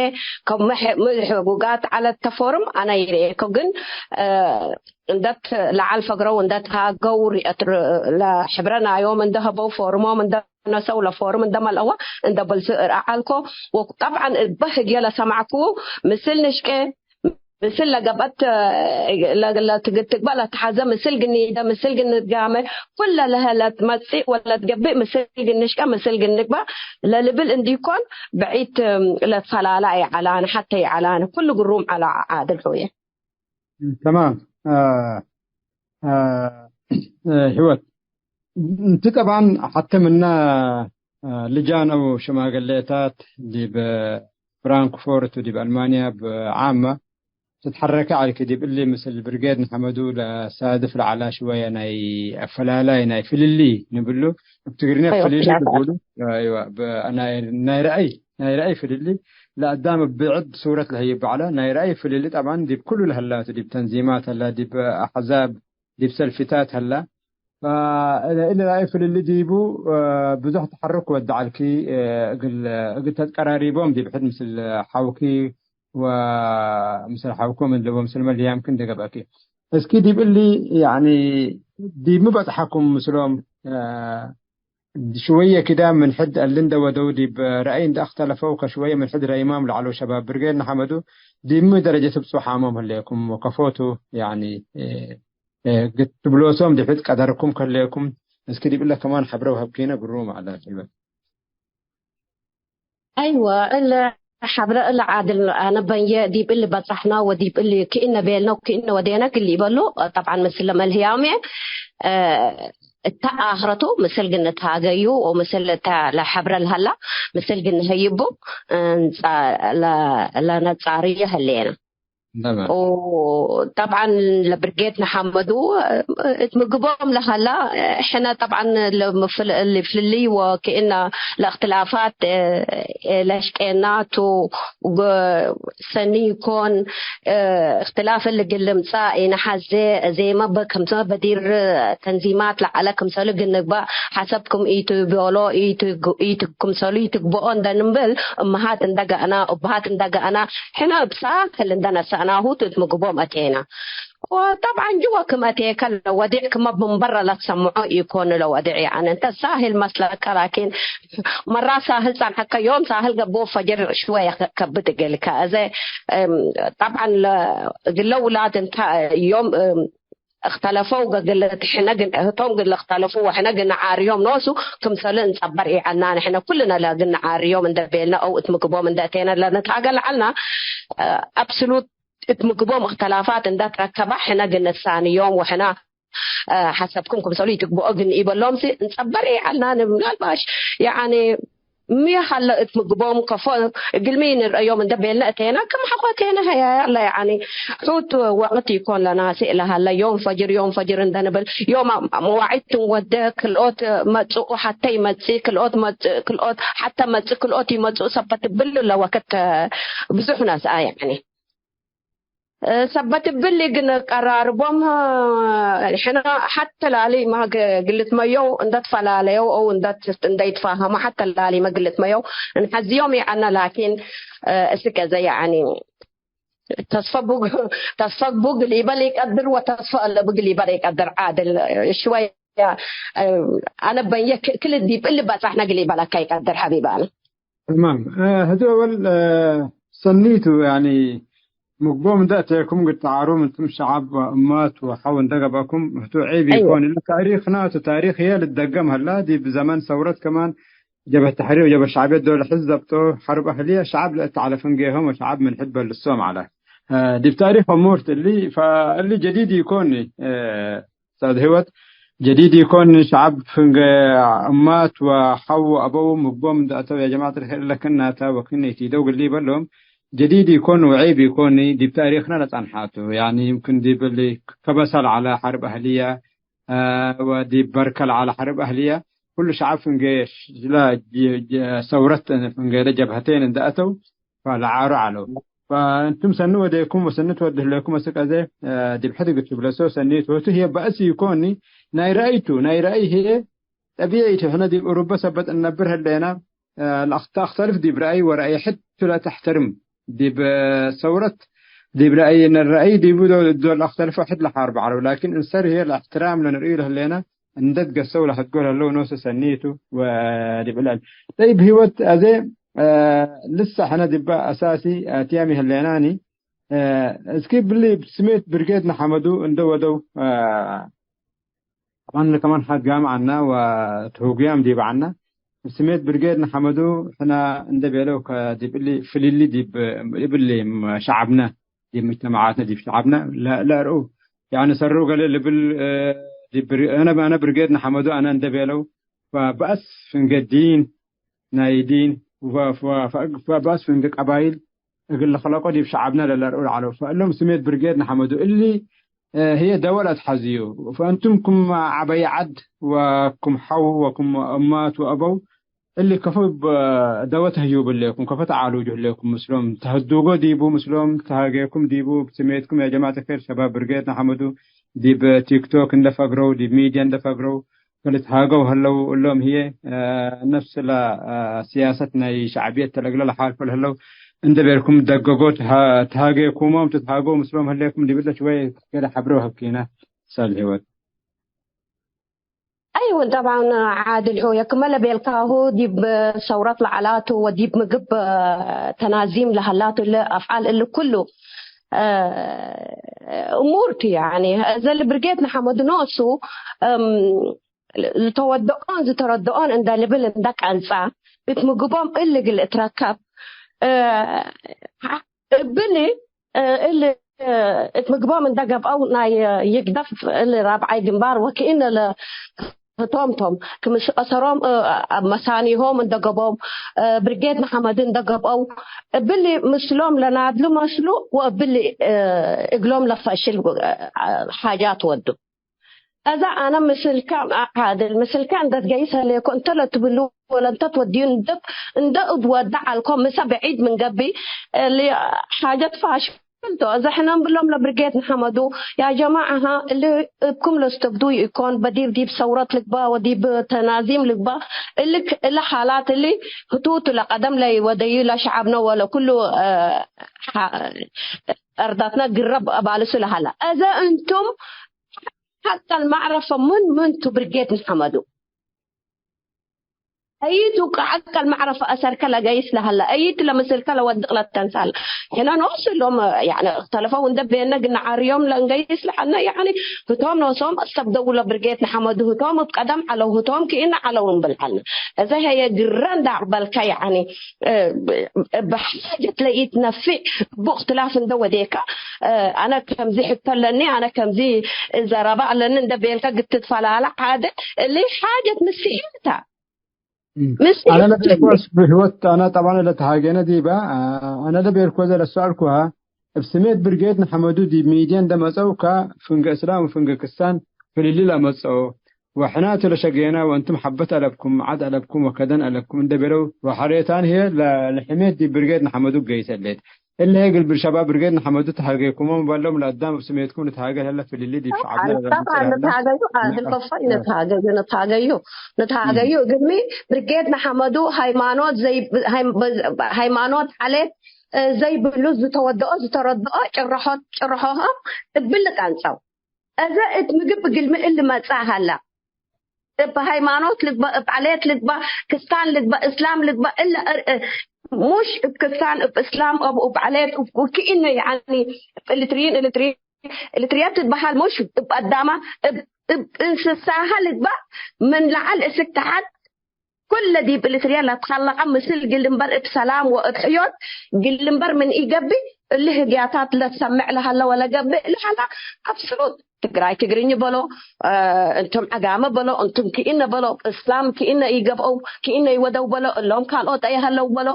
ከም ምሕ-፣ ምሕጉጋት ዐለት ተፎርም አነ ይርኤኮ፣ ግን፣ እ፣ እንደት ለዐል ፈግረው እንደት ሃገው ርአት ር-፣ ለሕብረ ናዮም እንደ ሀበው ፎርሞም እንደ ነሰው ለፎርም እንደ መልአወ እንደ በልሱ እርአ ዐልኮ። ወጠብዓን እበ ህግየ ለሰማዕኩ ምስል ንሽቄ ምስል ለገብአት፣ ለ-፣ ለትግ-፣ ትግበእ ለተሐዘ፣ ምስል ግኒደ፣ ምስል ግንጋመ፣ ኩለ ለሀ ለትመጽእ ወለትገብእ፣ ምስል ግንሽቀ፣ ምስል ግንግበእ ለልብል እንዲኮን፣ ብዒት ለትፈላላ ኢዐላነ፣ ሐቴ ኢዐላነ፣ ኩሉ ግሩም ዐለ ዓድል ሑየ። ተማም። አ፣ አ፣ ህይወት፣ እንቲ ጠብዓን ሐቴ ምነ፣ አ፣ ልጃን አው ሽማግሌታት ዲብ ፍራንክፎርት ወዲብ አልማንያ ብዓመ ትትሐረከ ዐልኪ። ዲብ እሊ ምስል ብርጌድ ንሐመዱ ለሳድፍ ለዐላ ሽወየ ናይ አፈላላይ ናይ ፍልሊ ንብሉ፣ እብ ትግርኛ አይወ፣ ፍልሊ ኪናት ልቡሉ። አይወ፣ ብ-፣ ናይ፣ ናይ ረአይ፣ ናይ ረአይ ፍልሊ ለአዳም እብ ብዕድ ሱረት ለህይብ ዐለ። ናይ ረአይ ፍልሊ ጠብዓን ዲብ ኩሉ ለህላቱ፣ ዲብ ተንዚማት ህላ፣ ዲብ አሕዛብ፣ ዲብ ሰልፊታት ሀላ። ፈእለ እሊ ራእይ ፍልሊ ዲቡ፣ እ፣ ብዙሕ ተሐርክ ወደ ዐልኪ፣ እ፣ እግል፣ እግል ተትቀራሪቦም ዲብ ሕድ ምስል ሐውኪ ወምስል ሐውኩም እለ ወምስል መልህያምኪ እንዴ ገብአኪ። እስኪ ዲብ እሊ፣ ያኒ፣ ዲብ ሚ በጽሐኩም ምስሎም፣ እ፣ ሽወየ ክዳም ምን ሕድ እሊ እንደ ወደው ዲብ ረአይ እንደ አክተለፈው ከሽወየ ምን ሕድ ረይማም ለዐለው ሸባብ ብርጌድ ንሐመዱ ዲብ ሚ ደረጀት ብጹሓሞም ህሌኩም ወከፎቱ፣ ያኒ፣ እ፣ እ፣ ግትብሎሶም ድሕድ ቀደርኩም ከሌኩም፣ እስኪ ዲብለ ከማን ሐብረ ወሀብኪነ ግሩም ዐለ። አይወ፣ እለ ሐብረ እለ ዓድል አነ በንየ ዲብ እሊ በጽሕነ ወዲብ እሊ ክእነ ቤልነ ክእነ ወዴነ ክል ኢበሉ። ጠብዓን ምስለ መልህያምየ፣ እ፣ እተ አክረቱ ምስል ግንትሃገዩ ወምስል እተ ለሐብረ ለሀላ ምስል ግንሀይቡ፣ እንጻ-፣ ለ-፣ ለነጻርየ ህሌነ። ተማም። ወጠብዓን ለብርጌድ ንሐመዱ እት ምግቦም ለሀላ፣ ሕነ ጠብዓን ለምፍል-፣ ለፍልልይ ወክእነ ለእክትላፋት ለሽቄናቱ ሰኒ ኢኮን፣ እክትላፍ እሊ እግል ልምጻእ ኢነሐዜ። ዜመ በ-፣ ክምሰ በዲር ተንዚማት ለዐለ ክምሰሉ እግል ንግባእ ሐሰብ ክም ኢትቤሎ ኢትግ-፣ ኢትግ-፣ ክምሰሉ ኢትግብኦ እንደ ንብል፣ እመሃት እንደ ገአና፣ እበሃት እንደ ገአና፣ ሕነ እብ ሳህል እንደ ነሰአናሁ ቱ እት ምግቦም አቴና። ወጠብዓን ጅወ ክም አቴከ ለወዲዕ ክመ ምን በረ ለትሰምዖ ኢኮን ለወዲዕ፣ ያኒ እንተ ሳህል መስለከ፣ ላኪን መራ ሳህል ጸንሐከ፣ ዮም ሳህል ገብኦ ፈጅር ሽወየ ከብድ እግልከ። አዜ፣ እም፣ ጠብዓን ለ-፣ እግለ ውላድ እንተ ዮም፣ እም፣ እክተለፈው ገግለት ሕነ ግን፣ ህቶም ግን ለክተለፉ ወሕነ ግን ነዓርዮም ኖሱ ክምሰል እንጸበር ኢዐልና። ንሕነ ኩልነ ለግን ነዓርዮም እንደ ቤልነ አው እት ምግቦም እንደ እቴነ ለንትሃገ ለዐልና፣ እ፣ አብስሉት እት ምግቦም እክተላፋት እንደ ትረከበ ሕነ ግን ንሳንዮም ወሕነ፣ እ፣ ሐሰብኩም ክምሰሉ ኢትግብኦ ግን ኢበሎምሲ እንጸበር ኢዐልና። ምናልባሽ ያኒ ሚ ሀለ እት ምግቦም ከፎ እግል ሚ ንርአዮም እንደ ቤልነ እቴና፣ ክም ሐቆ ቴነ ሀያያ ለ፣ ያኒ፣ ሑት ወቅት ኢኮን ለናሴ ለሀለ፣ ዮም ፈጅር፣ ዮም ፈጅር እንደ ንብል፣ ዮም መዋዒድ ትንወደ፣ ክልኦት መጽኡ ሐተ ይመጽእ፣ ክልኦት መጽእ፣ ክልኦት ሐተ መጽእ፣ ክልኦት ይመጽኡ፣ ሰበት እብል ለወቅት ብዙሕ ነስአ፣ ያኒ። ሰበት እብሊ ግን ቀራርቦም ሕነ ሐተ ላሊ ማ ግ-፣ ግልትመየው እንደ ትፈላለየው አው እንደ ት-፣ እንደ ይትፋሀሙ ሐተ ላሊ ማ ግልትመየው እንሐዝዮም ይዐነ። ላኪን እስከ ዘ ያኒ ተስፈ ቡግ-፣ ተስፈ ቡግ ሊበል ይቀድር ወተስፈ እለ ቡግ ሊበል ይቀድር ዓድል ሽወይ አነ በየ ክ-፣ ክል ዲብ እሊ በጻሕነ ግል ኢበለከ ይቀድር ሐቢብ አነ። ተማም። እ፣ ህቱ አወል፣ እ፣ ሰኒቱ፣ ያኒ፣ ምግቦም እንደ አተኩም ግድ ተዓሩም እንቱም ሸዓብ ወእማት ወሐው እንደ ገብአኩም፣ ህቱ ዔብ አይወ። ኢኮን። እለ ታሪክና፣ ህቱ ታሪክ ህዬ ልትደገም ሀላ፣ ዲብ ዘመን ሰውረት ከማን ጀብሀት ተሕሪር ወጀብሀት ሸዕብየት ዶል ሕዝ ዘብጦ ሐርብ አህልየ ሸዕብ ለእት ዐለ ፍንጌሆም ወሸዕብ ምን ሕድ በልሶም ዐለ። እ፣ ዲብ ታሪክ እሙርት እሊ፣ ፈእሊ ጀዲድ ኢኮን፣ እ፣ ሰድ ህይወት ጀዲድ ኢኮን፣ ሸዐብ ፍንጌ እማት ወሐው ወአበው ምግቦም እንደ አተው፣ ያ ጀማዐት ልክእለ ክናተ ወክን ኢቲደው ግሊ በሎም፣ ጀዲድ ኢኮን ወዔብ ኢኮን፣ ዲብ ታሪክነ ለጸንሐቱ። ያኒ፣ ይምክን ዲብ እሊ ከበሰ ለዐለ ሐርብ አህልየ፣ አ፣ ወዲብ በርከ ለዐለ ሐርብ አህልየ፣ ኩሉ ሸዐብ ፍንጌ ሽ-፣ ለ-፣ ጀ-፣ ጀ-፣ ሰውረት ፍንጌ ለጀብሀቴን እንደ አተው፣ ፈለዓሩ ዐለው። ፈእንቱም ሰኒ ወዴኩም ወሰኒ ትወድህ ሌኩም አስክ አዜ፣ እ፣ ዲብ ሕድ እግል ትብለሶ ሰኒ ቱ። ህቱ ህዬ በአስ ኢኮኒ፣ ናይ ረአይ ቱ። ናይ ረአይ ህዬ ጠቢዒ ቱ። ሕነ ዲብ እሩበ ሰበት እንነብር ህሌና፣ እ፣ ለአክተ-፣ አክተልፍ ዲብ ረአይ ወረአይ ሕድ ቱ ለተሕተርም። ዲብ፣ እ፣ ሰውረት ዲብ ረአይ፣ እነ ረአይ ዲቡ ዶ-፣ ዶል አክተልፎ ሕድ ለሓርብ ዐለው። ላኪን እንሰር ህዬ ለእሕትራም ለንርእዩ ለህሌና፣ እንደ ትገሰው ለሀድጎ ለህለው ኖሰ ሰኒ ቱ ወዲብ ዕላል። ጠይብ፣ ህይወት አዜ፣ አ፣ ልሰ ሕነ ዲበ አሳሲ አትያም ይህሌናኒ። አ፣ እስኪ ብሊ፣ ስሜት ብርጌድ ንሐመዱ እንደ ወደው፣ አ፣ ጠብዓን ከማን ሐጋም ዐና ወትሁጉያም ዲብ ዐና። ስሜት ብርጌድ ንሐመዱ ሕነ እንደ ቤለው ከዲብ እሊ ፍልሊ ዲብ እብሊ ሸዐብነ፣ ዲብ ምጅተመዓትነ፣ ዲብ ሸዐብነ ለ-፣ ለአርኡ፣ ያኒ ሰሩ ገሌ ልብል፣ እ፣ ዲብ ብር-፣ አነ፣ አነ ብርጌድ ንሐመዱ አነ እንደ ቤለው፣ ፈበአስ ፍንጌ ዲን፣ ናይ ዲን፣ ወፈ-፣ ፈ-፣ ፈ-፣ ፈበአስ ፍንጌ ቀባይል እግል ለክለቆ ዲብ ሸዐብነ ለለአርኡ ለዐለው። ፈእሎም ስሜት ብርጌድ ንሐመዱ እሊ፣ እ፣ ህዬ ደወል አትሐዝዩ። ፈእንቱም ክም ዐበይ ዐድ ወክም ሐው ወክም እማት ወአበው፣ እሊ ከፎ እብ ደወ ተህዩቡ ህሌኩም፣ ከፎ ተዓሉጁ ህሌኩም ምስሎም፣ ተህዱጎ ዲቡ ምስሎም፣ ተሃጌኩም ዲቡ፣ ስሜትኩም ያ ጀማዐት አልከይር ሸባብ ብርጌድ ንሐመዱ ዲብ ቲክቶክ እንደ ፈግረው፣ ዲብ ሚድያ እንደ ፈግረው፣ ከልትሃገው ህለው። እሎም ህዬ፣ አ፣ ነፍስ ለ፣ አ፣ ሲያሰት ናይ ሸዕብየት ተለግለ ለሓልፎ ለህለው እንደ ቤልኩም ደገጎ፣ ተሃ-፣ ተሃጌኩሞም፣ ትትሃገው ምስሎም ህሌኩም ዲብለ ሽወይ ገሌ ሐብሬ ወሀብኪነ። ሰል ህይወት። አይወ፣ ጠብዓን ዓድል ሆየ፣ ክመ ለቤልካሁ ዲብ ሰውረት ለዐላቱ ወዲብ ምግብ ተናዚም ለሀላቱ እለ አፍዓል እሊ ኩሉ፣ እ፣ እሙር ቱ። ያኒ፣ እዘ ለብርጌድ ንሐመዱ ኖሱ፣ እም፣ ዝተወደኦን ዝተረደኦን እንደ ልብል እንደ ቀንጻ፣ እት ምግቦም እሊ እግል እትረከብ፣ እ፣ እብሊ፣ እ፣ እሊ፣ እ፣ እት ምግቦም እንደ ገብአው ናይ ይግደፍ እሊ ራብዓይ ግንባር ወክኢነ ለህቶም ቶም፣ ክምስ አሰሮም፣ እ፣ አብ መሳኒሆም እንደ ገብአው፣ እ፣ ብርጌድ ንሐመዱ እንደ ገብአው፣ እብሊ ምስሎም ለናድሉ መስሉ ወእብሊ፣ እ፣ እግሎም ለፈሽል፣ እ፣ ሓጃት ወዱ። አዛ አነ ምስልከ፣ አ-፣ ዓድል፣ ምስልከ እንደ ትገይስ ህሌኮ እንተ ለትብሉ ወለእንተ ትወድዩ እንደ፣ እንደ እብ ወደ ዐልኮ ምሰ ብዒድ ምን ገብእ፣ እሊ ሓጀት ፋሽል ቶ። አዛ ሕነ እንብሎም ለብርጌድ ንሐመዱ፣ ያ ጀማዐሀ፣ እሊ እብኩም ለስተብዱ ኢኮን፣ በዲብ ዲብ ሰውረት ልግባእ ወዲብ ተናዚም ልግባእ፣ እሊ ክ-፣ እሊ ሓላት እሊ ህቱቱ ለቀደም ለኢወደዩ ለሸዐብነ ወለኩሉ፣ አ፣ ሐ-፣ አርዳትነ ግረብ አባልሱ ለሀላ። አዘ እንቱም ሐቀል መዕረፈ ምን፣ ምን ቱ ብርጌድ ንሐመዱ? አይቱ ከሐቀል መዕረፈ አሰርከ ለገይስ ለሀለ፣ አይቱ ለምስልከ ለወድቅ ለተንሳል። ሕነ ኖስ እሎም፣ ያኒ፣ እክተለፈው እንደ ቤነ ግና ዓርዮም ለእንገይስ ለሐልነ፣ ያኒ፣ ህቶም ኖሶም አስተብደው ለብርጌድ ንሐመዱ፣ ህቶም እብ ቀደም ዐለው፣ ህቶም ክኢነ ዐለው እንብል ሐልነ። እዘ ሀየ ግረ እንደ አቅበልከ፣ ያኒ፣ እ፣ ብ-፣ ብሓጀት ለኢትነፊዕ እቡ እክትላፍ እንደ ወዴከ፣ እ፣ አነ ከምዚ ሕቶ አለኒ፣ አነ ከምዚ ዘረባ አለኒ እንደ ቤልከ ግትትፈላለ ዓደ፣ እሊ ሓጀት ምስሒል ተ። እም። ምስል አነ ለቤልኮ ህይወት፣ አነ ጠብዓን ለተሃገነ ዲበ፣ አ-፣ አነ ለቤልኮ ዘ ለሰአልኩሃ፣ እብ ስሜት ብርጌድ ንሐመዱ ዲብ ሚድየ እንደ መጸው ከ ፍንገ እስላም ወፍንገ ክስታን ፍልሊ ለመጸኦ፣ ወሕናቱ ለሸጌና ወእንቱም ሐበት አለብኩም፣ መዓት አለብኩም ወከደን አለብኩም እንደ ቤለው፣ ወሐሬታን ህዬ ለ-፣ ለሕሜት ዲብ ብርጌድ ንሐመዱ ገይሰ ሌት። እለ እግል ብር ሸባብ ብርጌድ ንሐመዱ ተሃገይኩሞም በሎም፣ ለአዳም እብ ስሜትኩም ንትሃገ ለህለ ፍልሊ ዲብ ሸዐብነ ጠብዓን፣ ለረፍቅ ለህለ ጠብዓን ንትሃገዩ፣ አ፣ ነአት፣ ህልፈፋይ አ። ንትሃገዩ፣ ንትሃገዩ። ንትሃገዩ እም። እግልሚ ብርጌድ ንሐመዱ ሃይማኖት ዘይ-፣ ሃይ-፣ በዝ-፣ ሃይማኖት ዐሌት፣ እ፣ ዘይብሉ ዝተወደኦ ዝተረደኦ ጭረሖት፣ ጭረሖሆም እብል ልቀንጸው። እዘ እት ምግብ እግልሚ እሊ መጽአ ሀላ። እብ ሃይማኖት ልግበእ፣ እብ ዐሌት ልግበእ፣ ክስታን ልግበእ፣ እስላም ልግበእ፣ እለ እር-፣ እ፣ ሙሽ እብ ክስታን፣ እብ እስላም፣ እብ፣ እብ ዐሌት፣ እብ፣ እብ ክኢነ፣ ያኒ፣ እብ ኤሪትሪን፣ ኤሪትሪን፣ ኤሪትሪያ ትትበሀል ሙሽ እብ አዳማ፣ እብ፣ እብ እንስሳሀ ልግበእ፣ ምን ለዐል እስክ ተሐት፣ ኩለ ዲብ ኤሪትሪያ ለትከለቀ ምስል ግል እምበር እብ ሰላም ወእብ ሕዮት ግል እምበር ምን ኢገብእ፣ እሊ ህግያታት ለትሰምዕ ለሀለ ወለገብእ ለሀለ አብስሉት። ትግራይ ትግርኝ በሎ፣ እ፣ እንቱም ዐጋመ በሎ፣ እንቱም ክኢነ በሎ፣ እስላም ክኢነ ኢገብአው፣ ክኢነ ኢወደው በሎ፣ እሎም ካልኦት አየሀለው በሎ።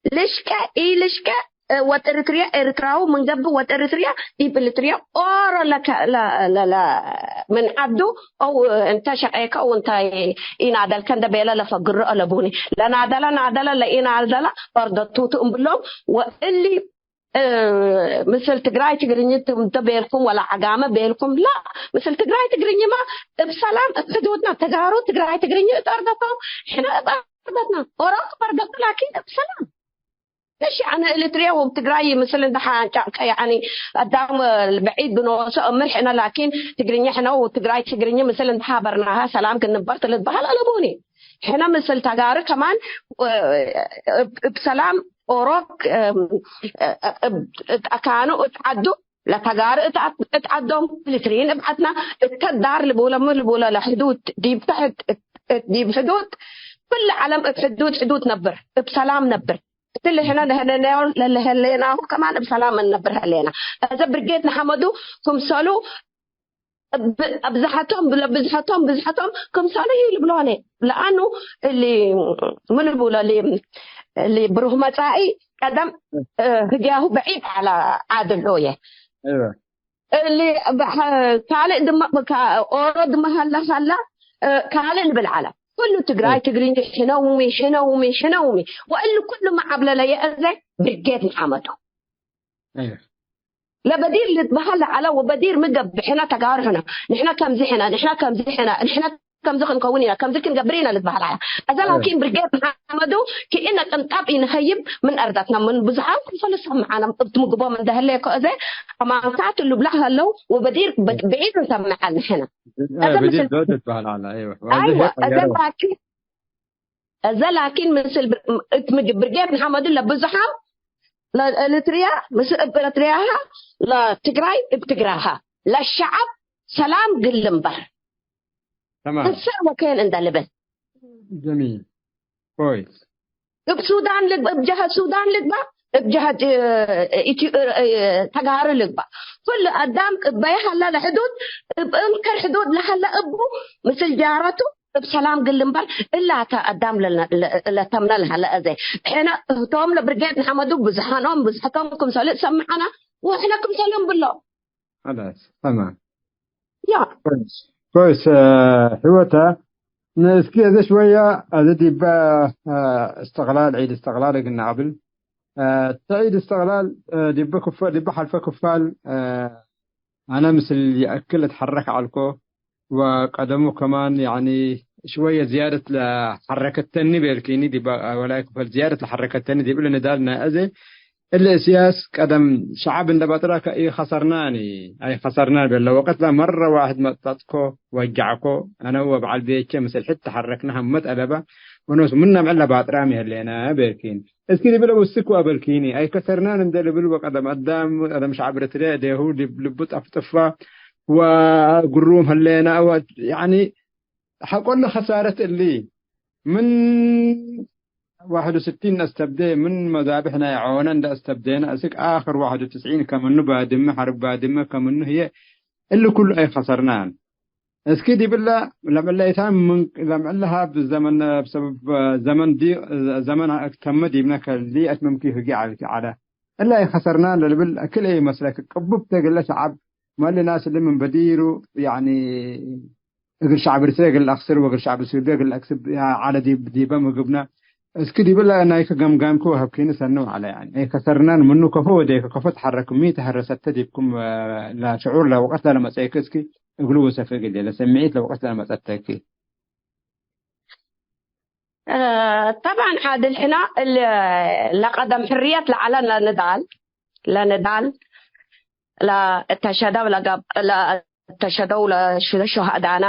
ልሽቀ ኢልሽቀ፣ እ፣ ወድ ኤሪትርየ ኤሪትራዊ ምን ገብእ፣ ወድ ኤሪትርየ ዲብ ኤሪትርየ ኦሮ ለከ-፣ ለ-፣ ለ-፣ ለ-፣ ምን ዐዱ አው እንተ ሸቄከ አው እንተ ኢናደልከ እንደ ቤለ ለፈግሮ አለቡኒ። ለናደለ ናደለ፣ ለኢናደለ አርደቱቱ እምብሎም ወእሊ እ፣ ምስል ትግራይ ትግርኝ እንተ ቤልኩም ወላ ዐጋመ ቤልኩም፣ ላ፣ ምስል ትግራይ ትግርኝማ እብ ሰላም እብ ሕዱድና፣ ተጋሩ ትግራይ ትግርኝ እት አርደቶም፣ ሕነ እብ አርደትና፣ ኦሮም እብ አርደቱ፣ ላኪን እብ ሰላም። እሺ፣ አነ ኤሪትርየ ወትግራይ ምስል እንደ ሐንጫቀ፣ ያኒ፣ አዳም ብዒድ ብንወሶ እምር ሕነ፣ ላኪን ትግርኛ ሕነ ወትግራይ ትግርኝ ምስል እንደ ሐበርናሃ ሰላም ክንበር ትልትበሀል አለቡኒ። ሕነ ምስል ተጋሩ ከማን፣ እ፣ እብ፣ እብ ሰላም ኦሮክ፣ እም፣ እብ፣ እት አካኑ እት ዐዱ፣ ለተጋሩ እት ዐ-፣ እት ዐዶም፣ ኤሪትሪን እብ ዐድና፣ እተ ዳር ልቡለ ምን ልቡለ ለሕዱድ፣ ዲብ ተሕት፣ እት፣ እት ዲብ ሕዱድ፣ ኩሉ ዐለም እብ ሕዱድ፣ ሕዱድ ነብር፣ እብ ሰላም ነብር። እትሊ ሕነ ለህለናሁ፣ ለህለናሁ ከማን እብ ሰላም እንነብር ህሌና። እዘ ብርጌድ ንሐመዱ ክምሰሉ እብ-፣ አብዝሐቶም፣ ለብዝሐቶም፣ ብዝሐቶም ክምሰሉ ህዩ ልብሎነ። ለአኑ እሊ ምን ልቡሎ፣ እሊ፣ እሊ ብሩህ መጻኢ ቀደም፣ እ፣ ህግያሁ በዒድ ዐለ ዓድል ሆየ። እወ። እሊ በሐ-፣ ካልእ ድመ፣ ከ-፣ ኦሮ ድመ ሀለ ሀላ፣ እ፣ ካልእ ልብል ዐለ። ኩሉ ትግራይ እወ። ትግርኛ ሕነውሚ፣ ሕነውሚ፣ ሕነውሚ። ወእሊ ኩሉ መዓብለለየ እዘ ብርጌድ ንሐመዱ። እወ። ለበዲር ልትበሀል ለዐለ ወበዲር ሚ ገብእ፣ ሕነ ተጋሩ ሕነ፣ ንሕነ ከምዚ ሕነ፣ ንሕነ ከምዚ ሕነ፣ ንሕነ ከምዚ ክንከውን ኢና፣ ከምዚ ክንገብር ኢና ልትበሀል ዐለ። እዘ እህ። ላኪን ብርጌድ መሐመዱ ክእነ ቅንጣብ ኢንሀይብ ምን አርደትና፣ ምን ብዙሓን ክምሰሉ ሰምዓነ፣ እብ ትምግቦም እንደ ህሌኮ እዘ አማንታት ልብላ ሀለው ወበዲር በ-፣ እህ። ብዒድ እንሰምዕ ዐለ ንሕነ። እህ፣ እዘ ብዲር ምስል ዶ ትትበሀል ዐለ፣ አይወ። ወአዚ አይወ፣ ህይ እዘ ቀየረው። ላኪን እዘ ላኪን ምስል ብር-፣ እት ምግብ ብርጌድ ንሐመዱ ለብዙሓም ለኤሪትርያ፣ ምስል እብ ኤሪትርያሃ ለትግራይ እብ ትግራይሃ ለሸዐብ ሰላም ግል እምበር ተማም። እንሰር ወኬን እንደ ልብል። ጀሚል። ኮይስ። እብ ሱዳን ልግበእ፣ እብ ጀሀት ሱዳን ልግበእ፣ እብ ጀሀት፣ እ፣ ኢትዮ-፣ እ፣ ተጋሩ ልግበእ። ኩሉ አዳም እበየ ሀለ ለሕዱድ፣ እብ እንክር ሕዱድ ለሀለ እቡ ምስል ጃረቱ እብ ሰላም ግል እምበር፣ እላተ አዳም ለነ-፣ ለ-፣ ለተምነ ለሀለ አዜ። ሕነ እህቶም ለብርጌድ ንሐመዱ ብዝሓኖም፣ ብዝሐቶም ክምሰሉ እሰምዐነ፣ ወሕነ ክምሰሉ እንብሎ። ኸላስ፣ ተማም። ያ። ኮይስ፣ ኮይስ፣ እ፣ ሕወተ፣ ን-፣ እስኪ አዜ ሽወየ፣ አዜ ዲበ፣ እ፣ እስትቅላል፣ ዒድ እስትቅላል እግል ነአቅብል። እ፣ እተ ዒድ እስትቅላል፣ እ፣ ዲበ ክፋ-፣ ዲበ ሐልፈ ክፋል፣ እ፣ አነ ምስል ይአክል እትሐረክ ዐልኮ፣ ወቀደሙ ከማን፣ ያኒ፣ ሽወየ ዝያደት ለሐረከተኒ ቤልኪኒ፣ ዲብ ወላይ ክፈል ዝያደት ለሐረከተኒ ዲብ እሊ ንዳል ናይ አዜ፣ እሊ እስያስ ቀደም ሸዐብ እንደ በጥረከ ኢኸሰርናኒ፣ አይኸሰርናን ቤለ ወቀት ለመረ ዋሕድ መጠጥኮ፣ ወጀዕኮ፣ አነ ወበዐል ቤቼ ምስል ሕድ ተሐረክነ ሀመት አለበ፣ ወኖስ ምነ ምዕል ለባጥራም ይህሌነ ቤልኪን። እስኪ ዲብለ ውስክ ወአበልኪኒ፣ አይከሰርናን እንደ ልብል ወቀደም አዳም፣ ቀደም ሸዐብ ኤሪትርያ እዴሁ ዲብ ልቡ ጠፍጥፋ ወግሩም ህሌና ወ-፣ ያኒ ሐቆለ ከሳረት እሊ ምን ዋሕድ ወስቲን ነስተብዴ፣ ምን መዛብሕ ናይ ዖነ እንደ አስተብዴነ፣ እስክ አክር ዋሕድ ወትስዒን ከምኑ ባድመ፣ ሐርብ ባድመ ከምኑ ህዬ እሊ ኩሉ አይከሰርናን። እስኪ ዲብለ ለምዕለ ኢታን ምን ለምዕለ ሀብ ዘመን፣ ሰበብ ዘመን ዲ-፣ ዘመን ተመ ዲብነ ከሊአት ምምኪ ህጊ ዐልኪ ዐለ። እለ ኢከሰርና ለልብል ክልኤ መስለክ ቅቡብ ተ እግለ ሸዐብ መሊ ናስ እሊ ምን በዲሩ፣ ያኒ እግል ሸዐብ ኤሪትርየ እግል አክስር ወእግል ሸዐብ ኢትዮጵየ እግል አክስብ ዐለ ዲብ-፣ ዲበ ምግብነ። እስኪ ዲብለ ናይከ ገምጋምኪ ወሀብኪኒ ሰኒ ወዐለ። ያኒ ኢከሰርናን ምኑ ከፎ ወዴከ ከፎ ተሐረክ ሚ ተሀረሰተ ዲብኩም ለሽዑር ለወቀት ለለመጽአኪ እስኪ እግሉ ወሰፍ እግል ለሰሚዒት ለወቀት ለለመጸተኪ። እ፣ ጠብዐን ዓድል ሕነ እል ለቀደም ሕርየት ለዐለ ለንዳል፣ ለንዳል ለእተሸደው ለገብ-፣ ለእተሸደው ለሽ-፣ ለሹሃዳና፣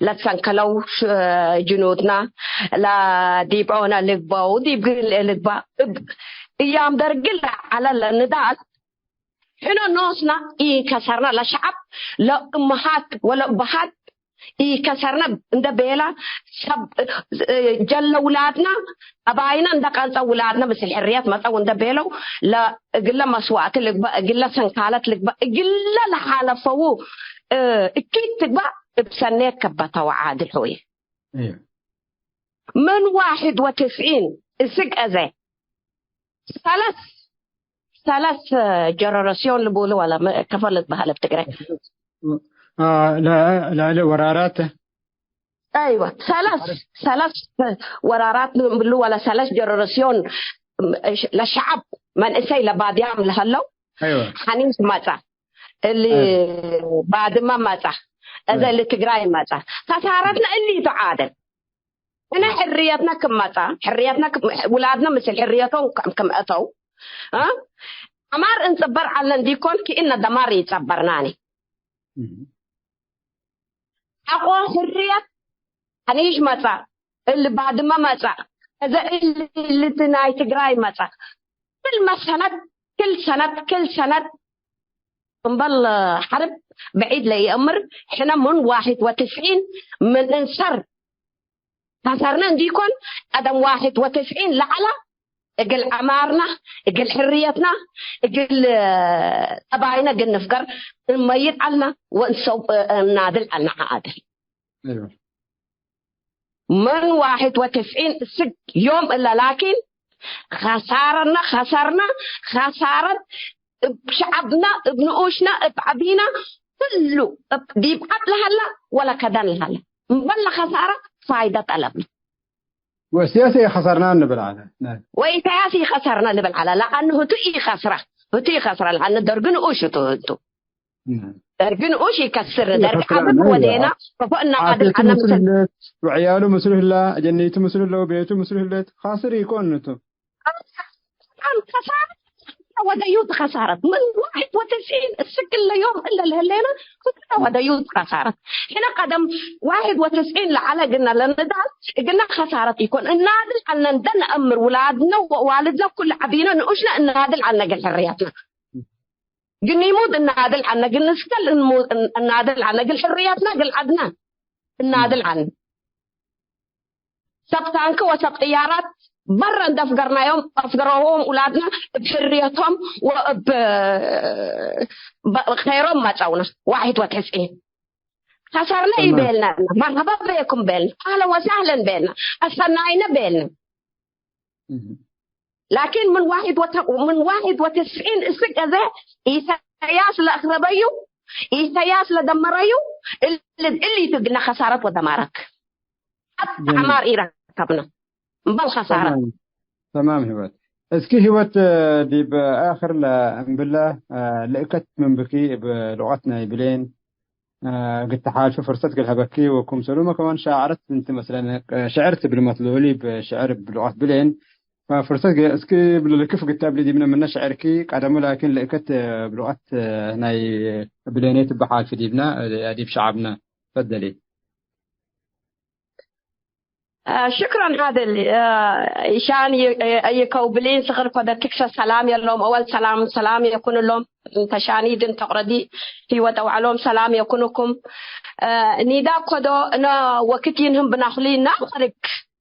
ለትሰንከለው ሽ-፣ ጅኑድና፣ ለዲብ ዖነ ልግበው፣ ዲብ ግል ልግባ፣ እብ እያም ደርግ ለዐለ ለንዳል፣ ሕነ ኖስና ኢከሰርነ፣ ለሸዐብ ለእመሃት ወለእበሃት ኢከሰርነ እንደ ቤላ፣ ሰብ ጀለ ውላድና፣ ጠባይነ እንደ ቀንጸው፣ ውላድነ ምስል ሕርየት መጸው እንደ ቤለው፣ ለእግለ መስዋዕት ልግበእ፣ እግለ ሰንካለት ልግበእ፣ እግለ ለሓለፈዉ፣ እ፣ እኪት ትግበእ እብ ሰኔት ከበተወ ዓድል ሆየ። እዮ። ምን ዋሕድ ወትስዒን እስክ አዜ ሰለስ፣ ሰለስ ጀነረስዮን ልቡሉ ወለ መ-፣ ከፈ ልትበሀል እብ ትግረ። አ፣ ለ-፣ ለእለ ወራራት። አይወ፣ ሰለስ፣ ሰለስ ወራራት ልብሉ ወለ ሰለስ ጀነረስዮን ለሸዐብ መንእሰይ ለባድያም ለሀለው አይወ። ሐኒስ መጻ። እሊ አይ። ባድመ መጻ፣ እዘ አይ። እሊ ትግራይ መጻ። ከሳረትነ እሊ ቱ ዓደል። እነ ሕርየትነ ክም መጻ፣ ሕርየትነ ክም፣ ውላድነ ምስል ሕርየቶም ክም፣ ክም እተው፣ እ? ዐማር እንጽበር ዐልነ እንዲኮን፣ ክእነ ደማር ኢጸበርናኒ። እህ። ሐቆ ሕርየት ሐኒሽ መጻ፣ እሊ ባድመ መጻ፣ እዘ እሊ፣ እሊ ናይ ትግራይ መጻ። ክል መሰነት፣ ክል ሰነት፣ ክል ሰነት እምበል ሐርብ ብዒድ ለኢአምር፣ ሕነ ምን ዋሕድ ወትስዒን ምን እንሰር ከሰርነ እንዲኮን፣ ቀደም ዋሕድ ወትስዒን ለዐለ እግል ዐማርና፣ እግል ሕርየትና፣ እግል ጠባይነ እግል ንፍገር እንመይጥ ዐልነ ወእንሰው እናድል ዐልነ ዐ አድል። አይወ። ምን ዋሕድ ወትስዒን እስክ ዮም እለ ላኪን፣ ከሳረነ፣ ከሰርነ፣ ከሳረት እብ ሸዐብነ፣ እብ ንኡሽነ፣ እብ ዐቢነ፣ ኩሉ እብ ዲብ ዐድ ለሀለ ወለ ከደን ለሀለ፣ እምበል ለከሳረ ፋይደት አለብነ። ወእስያስ ኢከሰርና እንብል ዐለ። ናይ ወኢሳያስ ኢከሰርነ ልብል ዐለ። ለአኑ ህቱ ኢከስረ፣ ህቱ ኢከስረ፣ ለአኑ ደርግ ንኡሽ ህቱ፣ ህቱ። ናይ ደርግ ንኡሽ ኢከስር፣ ደርግ ኢከስረ፣ ዐቢ ናይ ወዴና፣ ወ-፣ ከፎ እናድል ዓፍየቱ ዐለ ምስል ምስል ህለት፣ ወዕያሉ ምስሉ ህላ፣ ጀነይቱ ምስሉ ህለ፣ ወቤቱ ምስሉ ህለት፣ ካስር ኢኮን ቱ። ከሳረት ወደዩት ከሳረት። ምን ዋሕድ ወትስዒን እስክ እለ ዮም እለ ለህሌነ፣ ክልነ ወደዩት ከሳረት። ሕነ ቀደም ዋሕድ ወትስዒን ለዐለ እግልነ ለንዳል፣ እግልነ ከሳረት ኢኮን። እናድል ዐልነ እንደ ነአምር፣ ውላድነ ወዋልድነ ኩሉ ዐቢነ ንኡሽነ እናድል ዐልነ እግል ሕርየትነ። ግኒሙድ እናድል ዐልነ፣ እግል ንስከል እንሙ-፣ እናድል ዐልነ፣ እግል ሕርየትነ፣ እግል ዐድነ እናድል ዐልነ። ሰብ ታንክ ወሰብ ጥያራት በረ እንደ አፍገርናዮም፣ አፍገረዎም ውላድነ እብ ሕርየቶም ወእብ በ-፣ ኼሮም መጸውነ። ዋሕድ ወትስዒን ከሰርነ ተማም። ኢቤልነ፣ መርሐባ ቤኩም ቤልነ፣ አህለን ወሳህለን ቤልነ፣ አሰናይነ ቤልነ። እህ። ላኪን ምን ዋሕድ ወተ-፣ ምን ዋሕድ ወትስዒን እስክ አዜ ኢሰያስ ለአክረበዩ፣ ኢሰያስ ለደመረዩ፣ እል-፣ እሊ ቱ እግልነ ከሳረት ወደማረት። ሐታ ጀሚል። ዐማር ኢረከብነ እምበል ከሳረት። ተማም። ተማም ህይወት። እስኪ ህይወት፣ ዲብ አክር ለእምብለ፣ ልእከት ምን ብኪ እብ ሉቀት ናይ ብሌን፣ እ፣ እግል ተሓልፉ ፍርሰት እግል ሀበኪ ወክምሰሉመ ከማን ሻዕረት እንቲ መስለን፣ እ፣ ሽዕር ትብል መትሉሊ እብ ሽዕር እብ ሉቀት ብሌን። ፈፍርሰት ገ-፣ እስኪ እብ ልክፍ ግታብ ዲብነ ምነ ሽዕርኪ ቀደሙ ላኪን ልእከት፣ እ፣ እብ ሉቀት፣ እ፣ ናይ ብሌኔ ትበ ሓልፊ ዲብነ፣ እ፣ ዲብ ሸዐብነ። ተፈደሊ። አ፣ ሽክረን ዓድል። አ፣ ኢሻን ይ-፣ አ፣ ይከው ብሊን ስክር ኮደትክሰ ሰላም የሎም። አወል ሰላም፣ ሰላም የኩንሎም። እንተ ሻኒድ እንተ ቅረዲ ህይወት አውዓሎም ሰላም የኩንኩም። አ፣ ኒዳ ኮዶ እነ ወክት ይንህም ብናክሊ ናም ኸርግ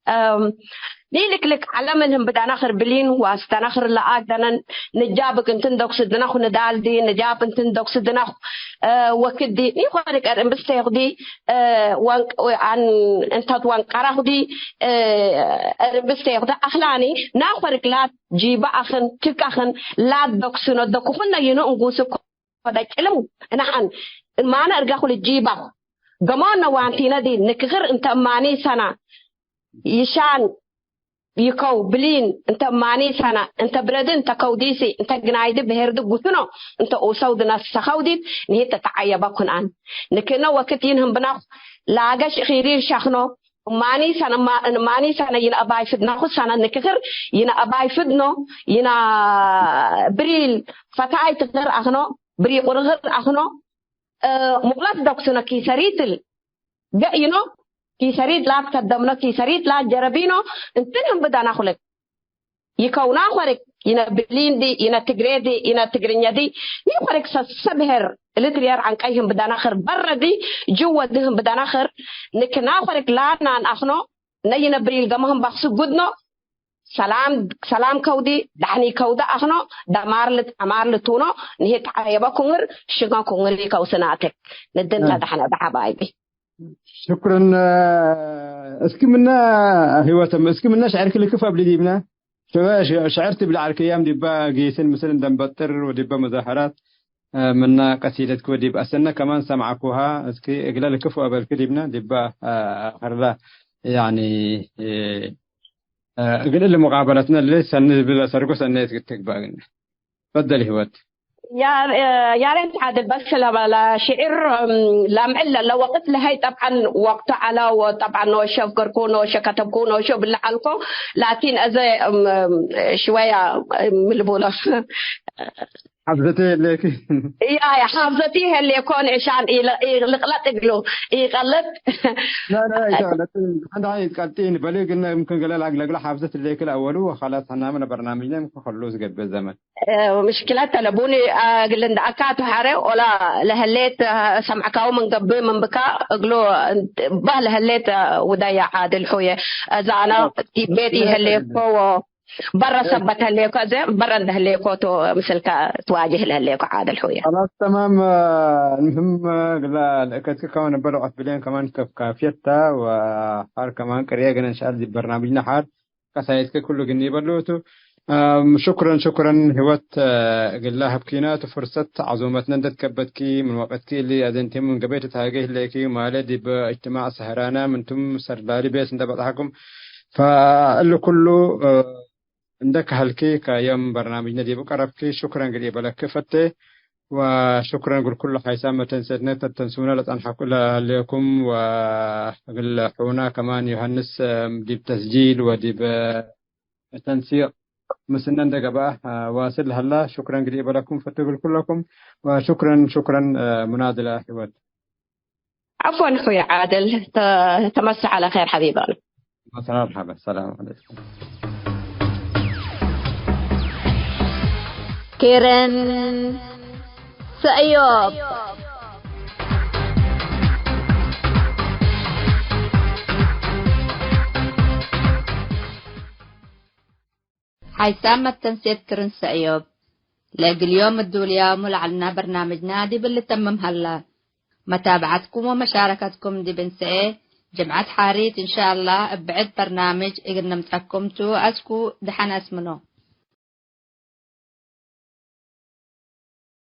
እም፣ ኒልክልክ ዐለም እልህም ብዳናክር ብሊን ዋስዳናክር ለአግደነን ንጃብክ እንትን ዶክስድናኹ ንዳል ዲ፣ ንጃብ እንትን ዶክስድናኹ፣ እ፣ ወክድ ዲ፣ ኒኮርክ እርምብስቴኹ ዲ፣ እ፣ ወንቅ-፣ አን-፣ እንተት ወንቀራኹ ዲ፣ እ፣ እርምብስቴኹ ዲ፣ አክላኒ ናኮርክ ላት ጂበ አኽን፣ ክክ አኽን ላት ዶክስኖ፣ ዶክኹነ ይኑ እንጉስኮ ደጭልም፣ እንሐን እማነ እርገ ኩል ጂባ፣ ገሞነ ዋንቲነ ዲ ንክክር እንተ እማኒ ሰና ይሻን ይከው ብሊን፣ እንተ እማኒ ሰና፣ እንተ ብረድ፣ እንተ ከውዲሲ፣ እንተ ግናይዲ ብሄርዲ ጉትኖ፣ እንተ ኡሰውዲ ነሰኸው ዲብ ንሂት ተተዓየበኩን አን። ንክነ ወክት ይንህም ብናኹ ላገሽ ኺሪር ሸኽኖ፣ እማኒ ሰነ፣ እማ-፣ እማኒ ሰነ ይነ አባይ ፍድናኹ ሰነ ንክክር፣ ይነ አባይ ፍድኖ፣ ይነ ብሪል ፈታይ ትግር አኽኖ፣ ብሪ ቁርግር አኽኖ፣ እ፣ ሙቅለት ደኩስነ ኪሰሪትል ገእይኖ፣ ኪሰሪት ላት ከደምኖ፣ ኪሰሪት ላት ጀረቢኖ፣ እንትን ህም ብዳና ኩለት። ይከውና ኮርክ፣ ይነ ብሊን ዲ፣ ይነ ትግሬ ዲ፣ ይነ ትግርኛ ዲ፣ ይኮርክ ሰሰ ብሄር፣ እሊ ትግሬር ዐንቀይ ህም ብዳና ክር በረ ዲ፣ ጅወ ዲ ህም ብዳና ክር፣ ንክና ኮርክ ላናን አኽኖ፣ ነይነ ብሪል ገመ ህም ባክሱ ጉድኖ፣ ሰላም፣ ሰላም ከውዲ፣ ዳሕኒ ከውዲ አኽኖ፣ ደማር ልት-፣ ዐማር ልቱኖ፣ ንሂ ተዓየበ ኩንግር፣ ሽገ ኩንግር ይከውስናትክ። ንድንተ አ። ዳሕነ ዳሐባይቢ። ሽክረን። እስኪ ምነ ህይወትም፣ እስኪ ምነ ሽዕርክ ልክፍ አብሊ ዲብነ። ሽበ ሽ-፣ ሽዕር ትብል ዐልክ እያም ዲባ ጌስን ምስል እንደንበጥር ወዲባ መዛሀራት፣ አ፣ ምና ቀሲደትክ ወዲብ አሰነ ከማን ሰምዐኩሃ። እስኪ እግለ ልክፍ አበልክ ዲብነ ዲባ፣ አ፣ ሀርላ ያኒ፣ እ፣ አ፣ እግል እሊ ሙቃበለትነ ልል ሰኒ ብለ ሰርጎ ሰኔት ትግባእ ግነ። ፈደል ህይወት። ያ-፣ ያሬድ ዓድል፣ በስ ለበ-፣ ለሽዕር፣ እም፣ ለምዕል ለወቅት ለሀይ ጠብዓን ወቅቱ ዐለ ወጠብዓን ኖሸ ፍገርኩ፣ ኖሸ ከተብኩ፣ ኖሸ ብለ ዐልኮ። ላኪን እዘ፣ እም፣ እም፣ ሽወያ፣ እም፣ ምን ልቡሎ? ሐብዘቲ ህሌኪ? ያ፣ ያ፣ ሐብዘቲ ህሌኮ ንዕሻን ኢለ-፣ ኢልቅለጥ እግሉ፣ ኢቀልጥ። ላ፣ ላ፣ ኢተቅለጥ። ሐንዳ ኢትቀልጢን በሊ ግነ፣ እምክን ገለ ላግ-፣ ለግለ ሐብዘት ህሌኪ ለአወሉ ወኸላስ፣ ሐናመ ለበርናምጅነ እምክን ከሉ ዝገብእ ዘመን። እ፣ ምሽክለት ተለቡኒ፣ እ፣ እግል እንደ አካቱ ሐሬ ኦላ ለህሌት፣ እ፣ ሰምዕካው ምን ገብእ ምን ብካ እግሉ እባ ለህሌት፣ እ፣ ውዳያ ዓድል ሑየ፣ እዛ አነ ዲብ ቤት ይህሌኮ ወበረ ሰበት ህሌኮ፣ እዘ በረ እንደ ህሌኮ ቶ ምስልከ ትዋጅህ ለህሌኮ ዓድል ሑየ። خلاص تمام، እ፣ المهم፣ እ፣ ግላ ለእከትክ ከማን እበ ለውቀት ብሌን ከማን ከፍ ካፍየት ተ ወሐር ከማን ቅርየ ግነ እንሻአላ ዲብ በርናምጅነ ሐር ቀሳይትከ ኩሉ ግኒ በሉቱ። አም፣ ሹክረን፣ ሹክረን ህይወት፣ አ፣ እግላ ሀብኪናቱ ፍርሰት ዐዙመትነ እንደ ትከበትኪ፣ ምን ወቀትኪ እሊ አዘንቴ ምን ገበይ ትትሃጌ ህሌኪ፣ ማለ ዲብ እጅትማዕ ሰህራና ምንቱም ሰርዳሪ ቤት እንደ በጽሐኩም፣ ፈእሊ ኩሉ፣ አ፣ እንደ ከሀልኪ ከየም በርናምጅነ ዲቡ ቀረብኪ፣ ሹክረን ግዲ በለኪ ፈቴ። ወሹክረን እግል ኩሉ ሓይሳም መተንሴትነ ተተንሱነ ለጸንሐኩ ለህሌኩም፣ ወእግል ሑና ከማን ዮሐንስ፣ እም፣ ዲብ ተስጂል ወዲብ ተንሲቅ ምስልነ እንደ ገብአ፣ አ፣ ዋስል ለሀላ። ሹክረን ግዲ በለኩም ፈቱ እግል ኩለኩም። ወሹክረን፣ ሹክረን፣ አ፣ ሙናድለ ህይወት። عفوًا أخوي عادل، ت-، تمس على خير حبيبنا. መርሐባ፣ ሰላም ዐለይኩም። ኬረን ሰእዮብ። ሓይሳም መተንሴት ክርን ሰእዮብ። ለእግል ዮም እዱልያሙ ለዐልና በርናምጅና ዲብ ልተምም ሀላ። መታብዐትኩም ወመሻረከትኩም ዲብ እንሰኤ ጅምዐት ሓሪት እንሻአላህ እብ ብዕድ በርናምጅ እግል ንምጸኩም ቱ። አስኩ ደሐን አስምኖ።